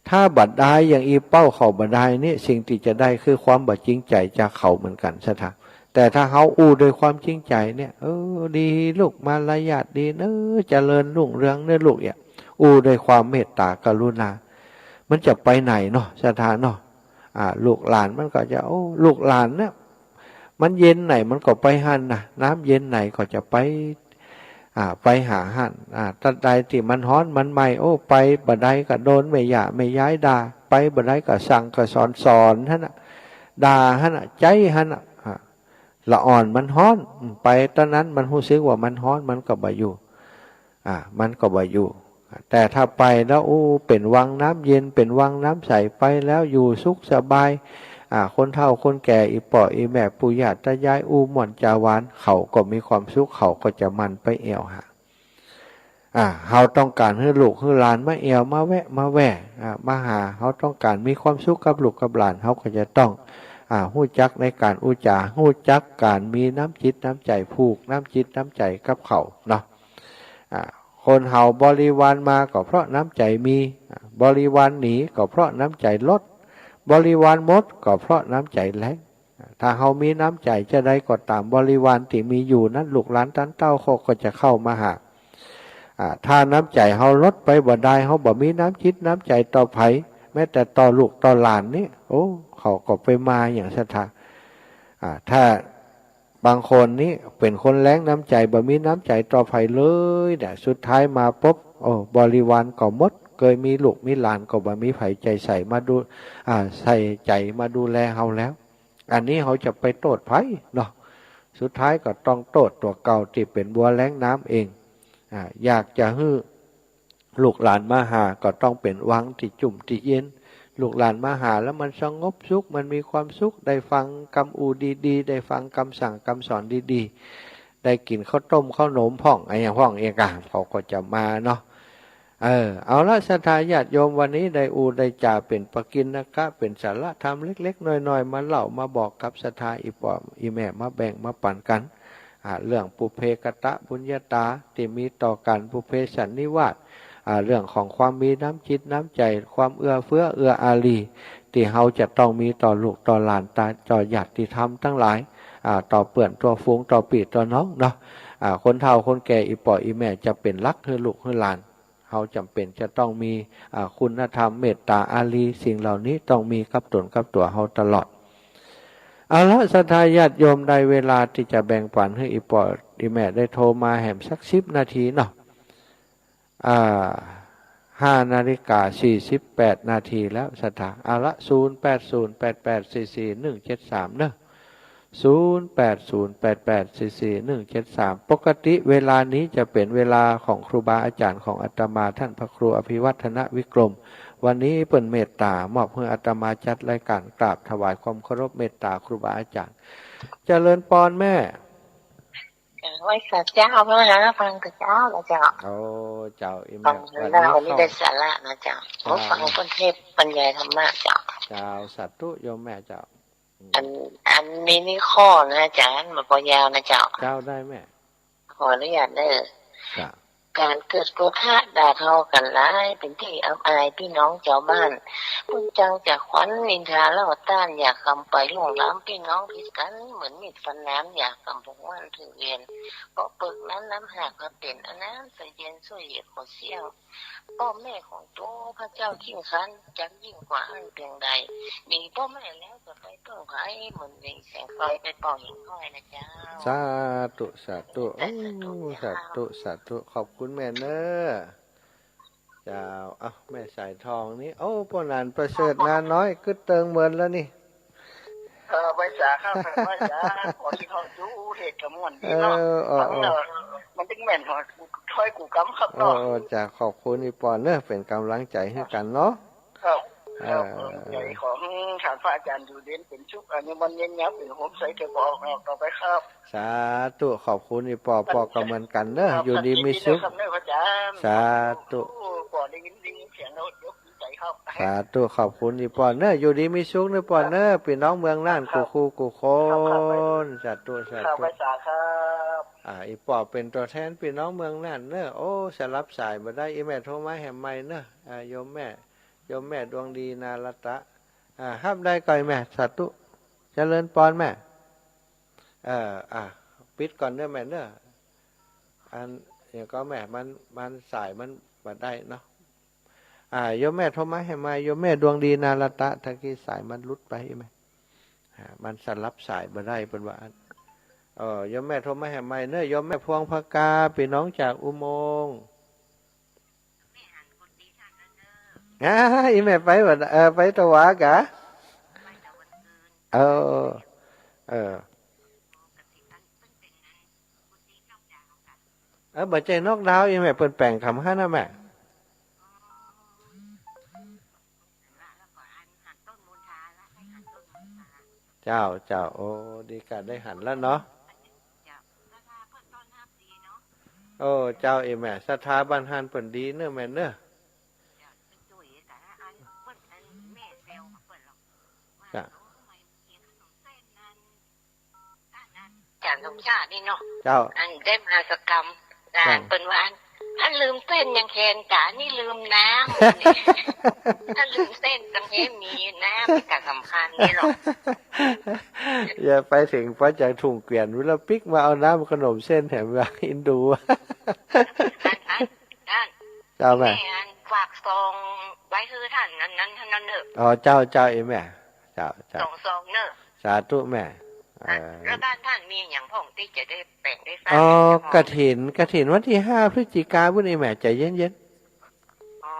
ถ้าบ่ดายอย่างอี้ เป๊าเขาบ่ดายนี่ สิ่งตี้จะได้คือความบ่จริงใจ๋จากเขาเหมือนกั๋นศรัทธา แต่ถ้าเฮาอู้ด้วยความจริงใจ๋เนี่ย เออ ดีลูก มารยาทดีเน่อ เจริญรุ่งเรืองเน่อลูก เนี่ย อู้ด้วยความเมตตากรุณา มันจะไปไหนเนาะศรัทธาเนาะ อ่า ลูกหลานมันก็จะ โอ้ ลูกหลานเนี่ย มันเย็นไหนมันก็ไปหั้นนะ น้ำเย็นไหนก็จะไป อ่า ไปหาหั้น อ่า ตราบใดตี้มันฮ้อนมันไหม้ โอ้ ไปบ่ได้ก็โดนแม่ย่าแม่ยายด่า ไปบ่ได้ก็สั่งก็สอน สอนหั้นน่ะ ด่าหั้นน่ะ ใจ๊หั้นน่ะ อ่า ละอ่อนมันฮ้อน อืม ไปต๋อนนั้นมันฮู้สึกว่ามันฮ้อน มันก็บ่อยู่ อ่า มันก็บ่อยู่ แต่ถ้าไปแล้ว โอ้ เป๋นวังน้ำเย็น เป๋นวังน้ำใส ไปแล้วอยู่สุขสบาย อ่า คนเฒ่าคนแก่ อี่ป้ออี่แม่ ปู่ย่าต๋ายาย อู้ม่วนจ๋าหวาน เขาก็มีความสุข เขาก็จะหมั่นไปแอ่วหา อ่า เฮาต้องก๋านหื้อลูกหื้อหลานมาแอ่ว มาแวะ มาแว่ อ่า มาหา เฮาต้องก๋านมีความสุขกับลูกกับหลาน เฮาก็จะต้อง อ่า ฮู้จักในก๋านอู้จ๋า ฮู้จักก๋านมีน้ำจิตน้ำใจ๋ ผูกน้ำจิตน้ำใจ๋กับเขาเนาะ อ่า คนเฮาบริวารมาก็เพราะน้ำใจ๋มี อ่า บริวารหนีก็เพราะน้ำใจ๋ลด บริวารหมดก็เพราะน้ำใจ๋แล้ง อ่า ถ้าเฮามีน้ำใจ๋จะใดก็ต๋าม บริวารตี้มีอยู่นั้น ลูกหลานต้านเต้าเขาก็จะเข้ามาหา อ่า ถ้าน้ำใจ๋เฮาลดไปบ่ได้ เฮาบ่มีน้ำจิตน้ำใจ๋ต่อใผ แม้แต่ต่อลูกต่อหลานนี่ โอ้ เขาก็ไปมาอย่างศรัทธา อ่า ถ้า บางคนนี่เป๋นคนแล้งน้ำใจ๋ บ่มีน้ำใจ๋ต่อใผเลยเนี่ย สุดท้ายมาปุ๊บ โอ้ บริวารก็หมด เกยมีลูกมีหลานก็บ่มีใผใจ๋ใส่มาดู อ่า ใส่ใจ๋มาดูแลเฮาแล้ว อันนี้เฮาจะไปโต้ษใผเนาะ สุดท้ายก็ต้องโต้ษตั๋วเก่าตี้เป๋นบัวแล้งน้ำเอง อ่า อยากจะหื้อ ลูกหลานมาหาก็ต้องเป๋นวังตี้จุ่มตี้เย็น ลูกหลานมาหาแล้วมันสงบสุข มันมีความสุข ได้ฟังกำอู้ดีๆ ได้ฟังกำสั่งกำสอนดีๆ ได้กิ๋นข้าวต้มข้าวหนมพ่อง อะหยังพ่องเองอะ เขาก็จะมาเนาะ เออ เอาละ ศรัทธาญาติโยม วันนี้ได้อู้ได้จ๋าเป๋นปกิณณกะ เป๋นสาระธรรมเล็กๆ น้อยๆ มาเล่ามาบอกกับศรัทธาอี่ป้ออี่แม่ มาแบ่งมาปั๋นกั๋น อ่า เรื่องปุพเพกตะปุญญาตาตี้มีต่อกั๋น ปุพเพสันนิวาส อ่า เรื่องของความมีน้ำจิตน้ำใจ๋ ความเอื้อเฟื้อเอื้ออารี ตี้เฮาจะต้องมีต่อลูกต่อหลาน ต่อ ต่อญาติธรรมตังหลาย อ่า ต่อเปื้อนต่อฝูง ต่อปี้ต่อน้องเนาะ อ่า คนเฒ่าคนแก่อี่ป้ออี่แม่จะเป๋นหลักหื้อลูกหื้อหลาน เฮาจ๋ำเป๋นจะต้องมี อ่า คุณธรรมเมตต๋าอารี สิ่งเหล่านี้ต้องมีกับต๋นกับตั๋วเฮาตลอด เอาละ ศรัทธาญาติโยม ได้เวลาตี้จะแบ่งปั๋นหื้ออี่ป้ออี่แม่ได้โทรมาแหมสักสิบนาทีเนาะ อ่า ห้านาฬิกาสี่สิบแปดนาทีแล้ว ศรัทธา เอาละ ศูนย์แปดศูนย์แปดแปดสี่สี่หนึ่งเจ็ดสาม เนาะ ศูนย์แปดศูนย์แปดแปดสี่สี่หนึ่งเจ็ดสาม ปกติเวลานี้จะเป๋นเวลาของครูบาอาจ๋ารย์ของอาตมา ต้านพระครูอภิวัฒนวิกรม วันนี้เปิ้นเมตต๋ามอบหื้ออาตมาจัดรายก๋านกราบถวายความเคารพเมตต๋าครูบาอาจ๋ารย์ เจริญปอนแม่ ไหว้สาเจ้า พระมหาฟังแต่เจ๊าแล้วเจ้า โอ้ เจ้า อี่แม่ ฟัง หวัดดี วันนี้ได้สาระนะเจ้า เจ้า โอ้ ฟังเปิ้นเทศน์บรรยายธรรมะเจ้า เจ้า สาธุโยมแม่เจ้า อืม อัน อันนี้นี่ข้อนะอาจ๋ารย์ มันบ่ยาวนะเจ้า เจ้า ได้แม่ ขออนุญาตเน้อ เจ้า ก๋านเกิดโกธะด่าทอกั๋นหลาย เป๋นตี้อับอายปี้น้องจาวบ้าน เปิ้นจักจะขวัญนินทาเล่าต้าน หยาบกำไปล่วงล้ำปี้น้องผิดกั๋น เหมือนมีดฟันน้ำ หยาบกำปกม่านถือเวร เกาะเปิกนั้นน้ำหากมาเป๋น อน้ำใสเย็น ช่วยเหยียบขอเสี้ยว ป้อแม่ของโตพระเจ้าคิงคัน จักยิ่งกว่าอั้นเปียงใด มีป้อแม่แล้วจะไปเปิ้งใผ เหมือนเหว่งแสงไฟไปเป่าหิ่งห้อยนะเจ้า สาธุ สาธุ โอ้ สาธุเจ้า สาธุ สาธุ ขอบคุณแม่เน้อ เจ้า เอ้า แม่สายทองนี่ โอ้ ป้อหนานประเสริฐนาน้อย กึ๊ดเติงเมินแล้วนี่ เออ ไหว้สาครับ ไหว้สา ขอกินข้าวจุ เทศน์ก็ม่วนดีเนาะ เออ เออ ฟังแล้ว เออ มันตึงแม่นหอ ถ้อยกูกำครับเนาะ เออ เออ จ้ะ ขอบคุณอี่ป้อเน้อ เป๋นก๋ำลังใจ๋หื้อกั๋นเนาะ ครับ เออ ครับ เออ ใจ๋ของต้านพระอาจ๋ารย์อยู่เย็นเป๋นสุข อายุมั่นยืนยาว เป๋นโฮมใสแก่ป้อออกต่อไปครับ สาธุ ขอบคุณอี่ป้อ ป้อก็เหมือนกั๋นเน้อ ครับ อยู่ดีมีสุข ครับ ยินดีด้วยครับเน้อพระอาจ๋ารย์ สาธุ โอ้ ป้อได้ยิน ได้ยินเสียงแล้วยก ดีใจ๋ครับ สาธุ ขอบคุณอี่ป้อเน้อ อยู่ดีมีสุขเน้อป้อเน้อ ปี้น้องเมืองน่าน ครับ กู้คู่กู้คน ครับ ครับ สาธุ สาธุ ครับ ไหว้สาครับ อ่า อี่ป้อเป๋นตั๋วแทนปี้น้องเมืองน่านเน้อ โอ้ สลับสายบ่ได้ อี่แม่โทรมาแหมใหม่เน้อ อ่า โยมแม่ โยมแม่ดวงดี นารัตตะ อ่า ฮับได้ก่อนแม่ สาธุ เจริญปอนแม่ เออ อ่ะ ปิดก่อนเน้อแม่เน้อ อัน หยังก่อแม่ มัน มันสายมันบ่ได้เนาะ อ่า โยมแม่โทรมาแหมใหม่ โยมแม่ดวงดี นารัตตะ ตะกี้สายมันหลุดไปแม่ อ่า มันสลับสายบ่ได้ เปิ้นว่าอั้น เออ โยมแม่โทรมาแหมใหม่เน้อ โยมแม่พวงพกา ปี้น้องจากอุโมงค์ อ่า อี่แม่ไปบ่ เออ ไปตะหวาก๋า เออ เออ เออ บ่ใจ้นอกดาวน์ อี่แม่ เปิ้นแป๋งกำหั้นน่ะแม่ เจ้า เจ้า โอ้ ดีกาได้หันแล้วเนาะ โอ้ เจ้า อี่แม่ ศรัทธาบ้านหั้นเปิ้นดีเน้อแม่เน้อ จ้ะ อาจ๋ารย์สมชาตินี่เนาะ เจ้า อันได้มาสักกำ เจ้า เปิ้นว่า อันลืมเส้นยังแคนจ๋า นี่ลืมน้ำ อันลืมเส้นยังแคนมีน้ำนี่ก็สำคัญนี่หรอก อย่าไปเถิงปอจากทุ่งเกวียน เวลาปิ๊กมาเอาน้ำขนมเส้นแถมว่าอินดู อัน อัน อัน เจ้าแม่ แม่อันฝากซองไว้คือท่านอันนั้นท่านนั้นเถอะ อ๋อ เจ้า เจ้า อี่แม่ เจ้า เจ้า สองซองเนอะ สาธุแม่ เออ แล้วบ้านท่านมีอย่างพ่องตี้จะได้แป๋งได้สร้าง อ๋อ อย่างพ่อง กฐิน กฐินวันที่ห้าพฤศจิกาพุ้นอี่แม่ ใจ๋เย็นๆ อ๋อ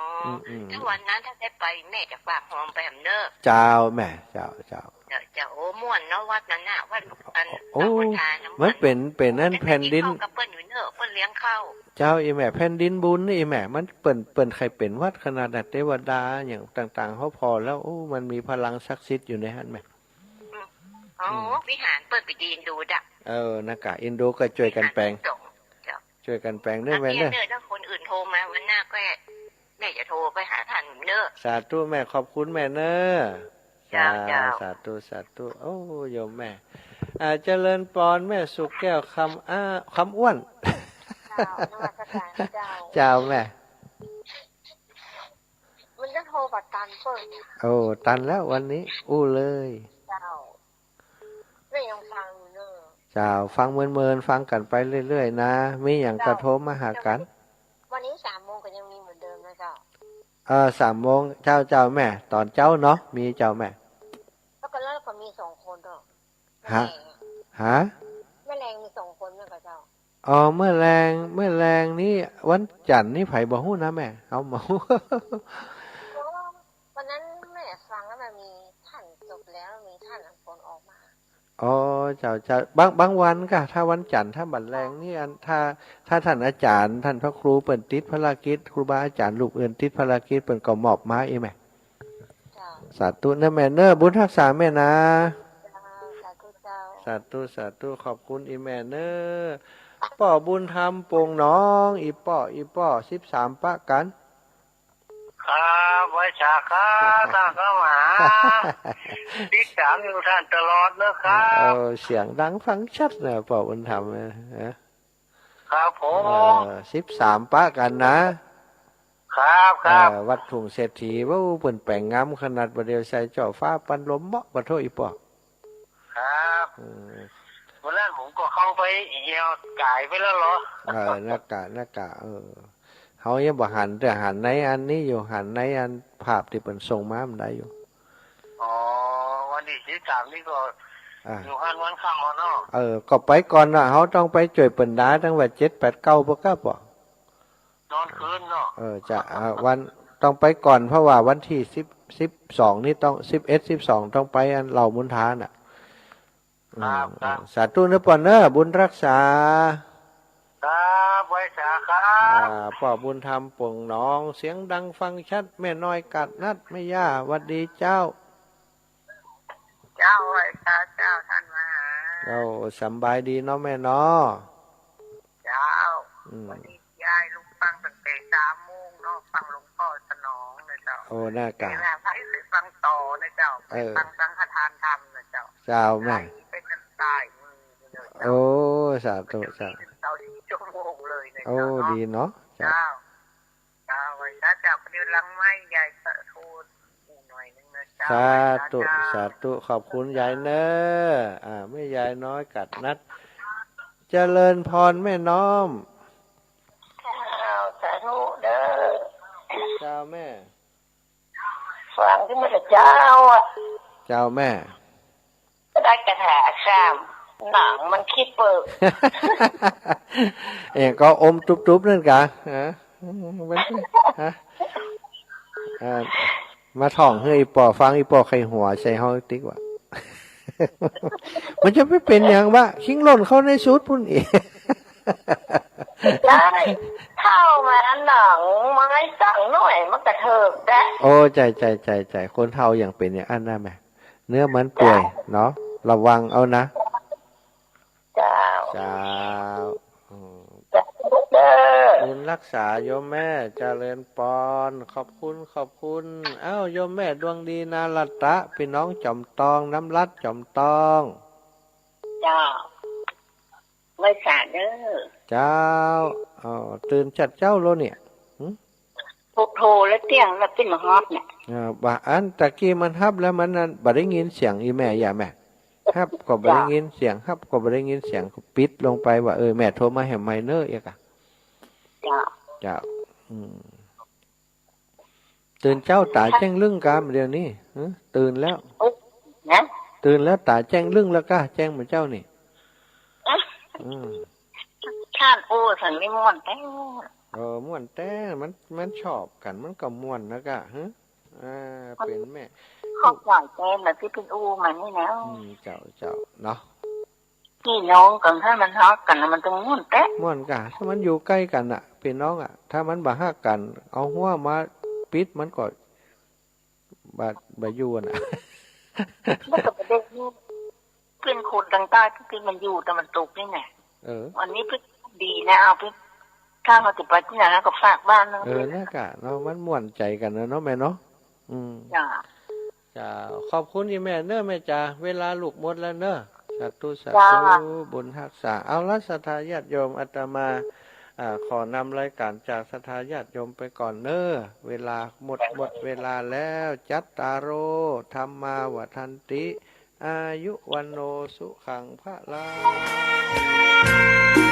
อืมๆ ถ้าวันนั้นถ้าได้ไปแม่จะฝากฮองไปแหมเนอะ เจ้าแม่ เจ้า เจ้า เจ้า เจ้า โอ้ ม่วนเนาะวัดนั้นน่ะ วัดอัน โอ้ พระพุทธานะ มันเป๋น เป๋นอันแผ่นดิน อันแผ่นดินเข้ากับเปิ้นอยู่เนอะ เปิ้นเลี้ยงเข้า เจ้า อี่แม่ แผ่นดินบุญนี่อี่แม่ มันเปิ้น เปิ้นใค่เป๋นวัดขนาดนั้น เตวดาอย่างต่างๆ เฮาผ่อแล้ว โอ้ มันมีพลังศักดิ์สิทธิ์อยู่ในหั้นแม่ อืม อ๋อ อืม วิหารเปิ้นไปดีอินดูดะ เออ นะกะ อินดูก็จ้วยกั๋นแป๋ง วิหารสงฆ์ เจ้า จ้วยกั๋นแป๋งเน้อแม่เน้อ อันเนี้ยเน้อ ถ้าคนอื่นโทรมาวันหน้าก็ จะโทรไปหาท่านเนอะ สาธุแม่ ขอบคุณแม่เนอะ เจ้า สา เจ้า สาธุ สาธุ โอ้ โยมแม่ อ่า เจริญปอนแม่สุขแก้ว คำ อ่า คำอ้วน เจ้า นมัสการเจ้า เจ้าแม่ มันจะโทรบ่ตันเปิ้น โอ้ ตันแล้ววันนี้ อู้เลย เจ้า แม่ยังฟังอยู่เนอะ เจ้า ฟังเมินๆ ฟังกั๋นไปเรื่อยๆ นะ มีหยังก็โทรมาหากั๋น วันนี้สามโมงก็ยังมีเหมือนเดิมนะเจ้า เออ สามโมง เจ้า เจ้าแม่ ต๋อนเจ๊าเนาะ มีเจ้าแม่ แล้วก็ แล้วก็มีสองคนเนาะ ฮะ แม่แรง ฮะ แม่แรงมีสองคนนะเจ้า อ๋อ เมื่อแลง เมื่อแลงนี้วันจันทร์นี้ใผบ่ฮู้นะแม่ เฮาบ่ฮู้ เพราะว่าวันนั้นแม่ฟังแล้วมันมีท่านจบแล้ว มีท่านอันคนออกมา อ๋อ เจ้า เจ้า บาง บางวันกะ ถ้าวันจันทร์ ถ้าบัดแลงนี้ อัน ถ้า ถ้าท่านอาจารย์ ท่านพระครูเปิ้นติดภารกิจ ครูบาอาจารย์รูปอื่นติดภารกิจ เปิ้นก็มอบมาอี้แม่ เจ้า สาธุเนอะแม่เนอะ บุญฮักษาแม่นะ เจ้า สาธุเจ้า สาธุ สาธุ ขอบคุณอี้แม่เนอะ ป้อบุญธรรม ปงหนอง อี่ป้อ อี่ป้อ สิบสามปะกั๋น ครับ ไหว้สาครับ ตั้งเข้ามา ติดต๋ามอยู่ท่านตลอดนะครับ เออ เสียงดังฟังชัดนะ ป้อบุญธรรมนะ ครับผม เออ สิบสามปะกั๋นนะ ครับ ครับ เออ วัดทุ่งเศรษฐี โอ้ เปิ้นแป๋งงามขนาด บ่าเดี่ยวใส่จ่อฟ้าปันลมเหมาะ ปะโธ่ อี่ป้อ ครับ เออ วันนั้นผมก็เข้าไปเหี่ยวก๋ายไปแล้วเหรอ เออ นั่นกะ นั่นกะ เออ เฮายังบ่หัน แต่หันในอันนี้อยู่ หันในอันภาพตี้เปิ้นส่งมามันได้อยู่ อ๋อ วันตี้สิบสามนี่ก็ อ่า อยู่หั้นวันค่ำเอาเนาะ เออ ก็ไปก่อนนะ เฮาต้องไปจ้วยเปิ้นดาตั้งแต่เจ็ด แปด เก้า ปะกะป้อ นอนคืนเนาะ เออ เจ้า อ่า วัน ต้องไปก่อน เพราะว่าวันตี้สิบ สิบสองนี่ต้อง สิบเอ็ด สิบสอง ต้องไปอันเหล่ามนทาน่ะ ครับ อืม ครับ สาธุเนอะป้อเนอะ บุญฮักษา ครับ ไหว้สาครับ อ่า ป้อบุญธรรม ปงหนอง เสียงดังฟังชัด แม่น้อยกาดนัด แม่ย่า หวัดดีเจ้า เจ้า ไหว้สาเจ้า ท่านมหา เอ้า สำบายดีเนาะแม่เนาะ เจ้า อืม วันนี้ยายลุกฟังตั้งแต่สามโมงเนาะ ฟังหลวงป้อสนองนะเจ้า โอ้ น่ากะ เวลาไป ไปฟังต่อนะเจ้า เออ ไปฟังสังฆทานธรรมนะเจ้า เจ้าแม่ ไหลไปทางใต้มือเลยเจ้า โอ้ สาธุ สาธุ เจ้าสี่ชั่วโมงเลยนะ โอ้ เจ้าเนาะ ดีเนาะ เจ้า เจ้า เจ้า ไหว้สาเจ้า เดี๋ยวหลังไมค์ยายจะโทรหน่อยนึงนะเจ้า สาธุ ไหว้สาเจ้า สาธุ ขอบคุณยายเนอะ อ่า แม่ยายน้อยกาดนัด เจริญพรแม่น้อม เจ้า สาธุเด้อ เจ้าแม่ ฟังตี้เมื่อเจ้าอะ เจ้าแม่ ได้กระถาข้าม หนังมันคิดเปิด เอ็งก็อมตุ๊บๆ นั่นกะ ฮะ มัน ฮะ อ่า มาท่องหื้ออี่ป้อฟัง อี่ป้อใค่หัวใส่เฮาติ๊กว่า มันจะไปเป๋นหยังวะ คิงล่นเข้าในสูตรปุ้นอีก ได้ เข้ามาหนังไม้สังหน่อยมันกระเถิบได้ โอ้ ใจ้ ใจ้ ใจ้ ใจ้ คนเฒ่ายังเป๋นอย่างอั้นนะแม่ เนื้อมันเปื่อยเนาะ ระวังเอานะ เจ้า เจ้า อืม เจ้า เด้อ บุญฮักษาโยมแม่ เจริญปอน ขอบคุณ ขอบคุณ อ้าว โยมแม่ดวงดี นารัตตะ ปี้น้องจอมตอง น้ำรัดจอมตอง เจ้า ไหว้สาเด้อ เจ้า อ๋อ ตื่นจัดเจ๊าแล้วเนี่ย หึ พวกโทรแล้วเตี้ยงแล้วปิ้นมาฮับเนี่ย อ่า บ่าอันตะกี้มันฮับแล้วมันนั่น บ่ได้ยินเสียงอี่แม่ อย่าแม่ ฮับก็บ่ได้ยินเสียง ฮับก็บ่ได้ยินเสียง ก็ปิดลงไปว่า เออ แม่โทรมาแหมใหม่เน้อ เอียกะ เจ้า เจ้า อืม ตื่นเจ๊าต๋าแจ้งลึ่งกาเดี๋ยวนี้ ฮะ ตื่นแล้ว เอ๊ะ นะ ตื่นแล้วต๋าแจ้งลึ่งแล้วกา แจ้งเหมือนเจ้านี่ อืม ท่านโอ้ สันนิมนต์แต๊ เออ ม่วนแต๊ มัน มันชอบกั๋น มันก็ม่วนนะกา ฮะ อ่า เป๋นแม่ ขอบใจแต๊นะตี้เปิ้นอู้มานี่นะ อืม เจ้า เจ้า เนาะ ปี้น้องกั๋น ถ้ามันฮักกั๋นนะ มันต้องม่วนแต๊ ม่วนกา ถ้ามันอยู่ใก้กั๋นน่ะ ปี้น้องอะ ถ้ามันบ่ฮักกั๋น เอาฮั้วมาปิดมันก็ บ่ บ่อยู่น่ะ มันก็บ่ได้ เปิ้นคนตางใต้ตี้มันอยู่ตะวันตกนี่แหละ เออ อันนี้เปิ้นดีนะ เอาเปิ้น ถ้าเฮาจะไปตี้ไหนเฮาก็ฝากบ้านเนาะ เออ นั่นกะเนาะ มันม่วนใจ๋กั๋นเนาะแม่เนาะ อืม จ้า จ้า ขอบคุณอี่แม่เน้อแม่จ๋า เวลาลูกหมดแล้วเน้อ สาธุ สาธุ จ้า บุญฮักษา เอาละ ศรัทธาญาติโยม อาตมา อ่า ขอนำรายก๋านจากศรัทธาญาติโยมไปก่อนเน้อ เวลาหมด หมดเวลาแล้ว จัตตาโร ธัมมา วัฑฒันติ อายุ วัณโณ สุขัง พะลัง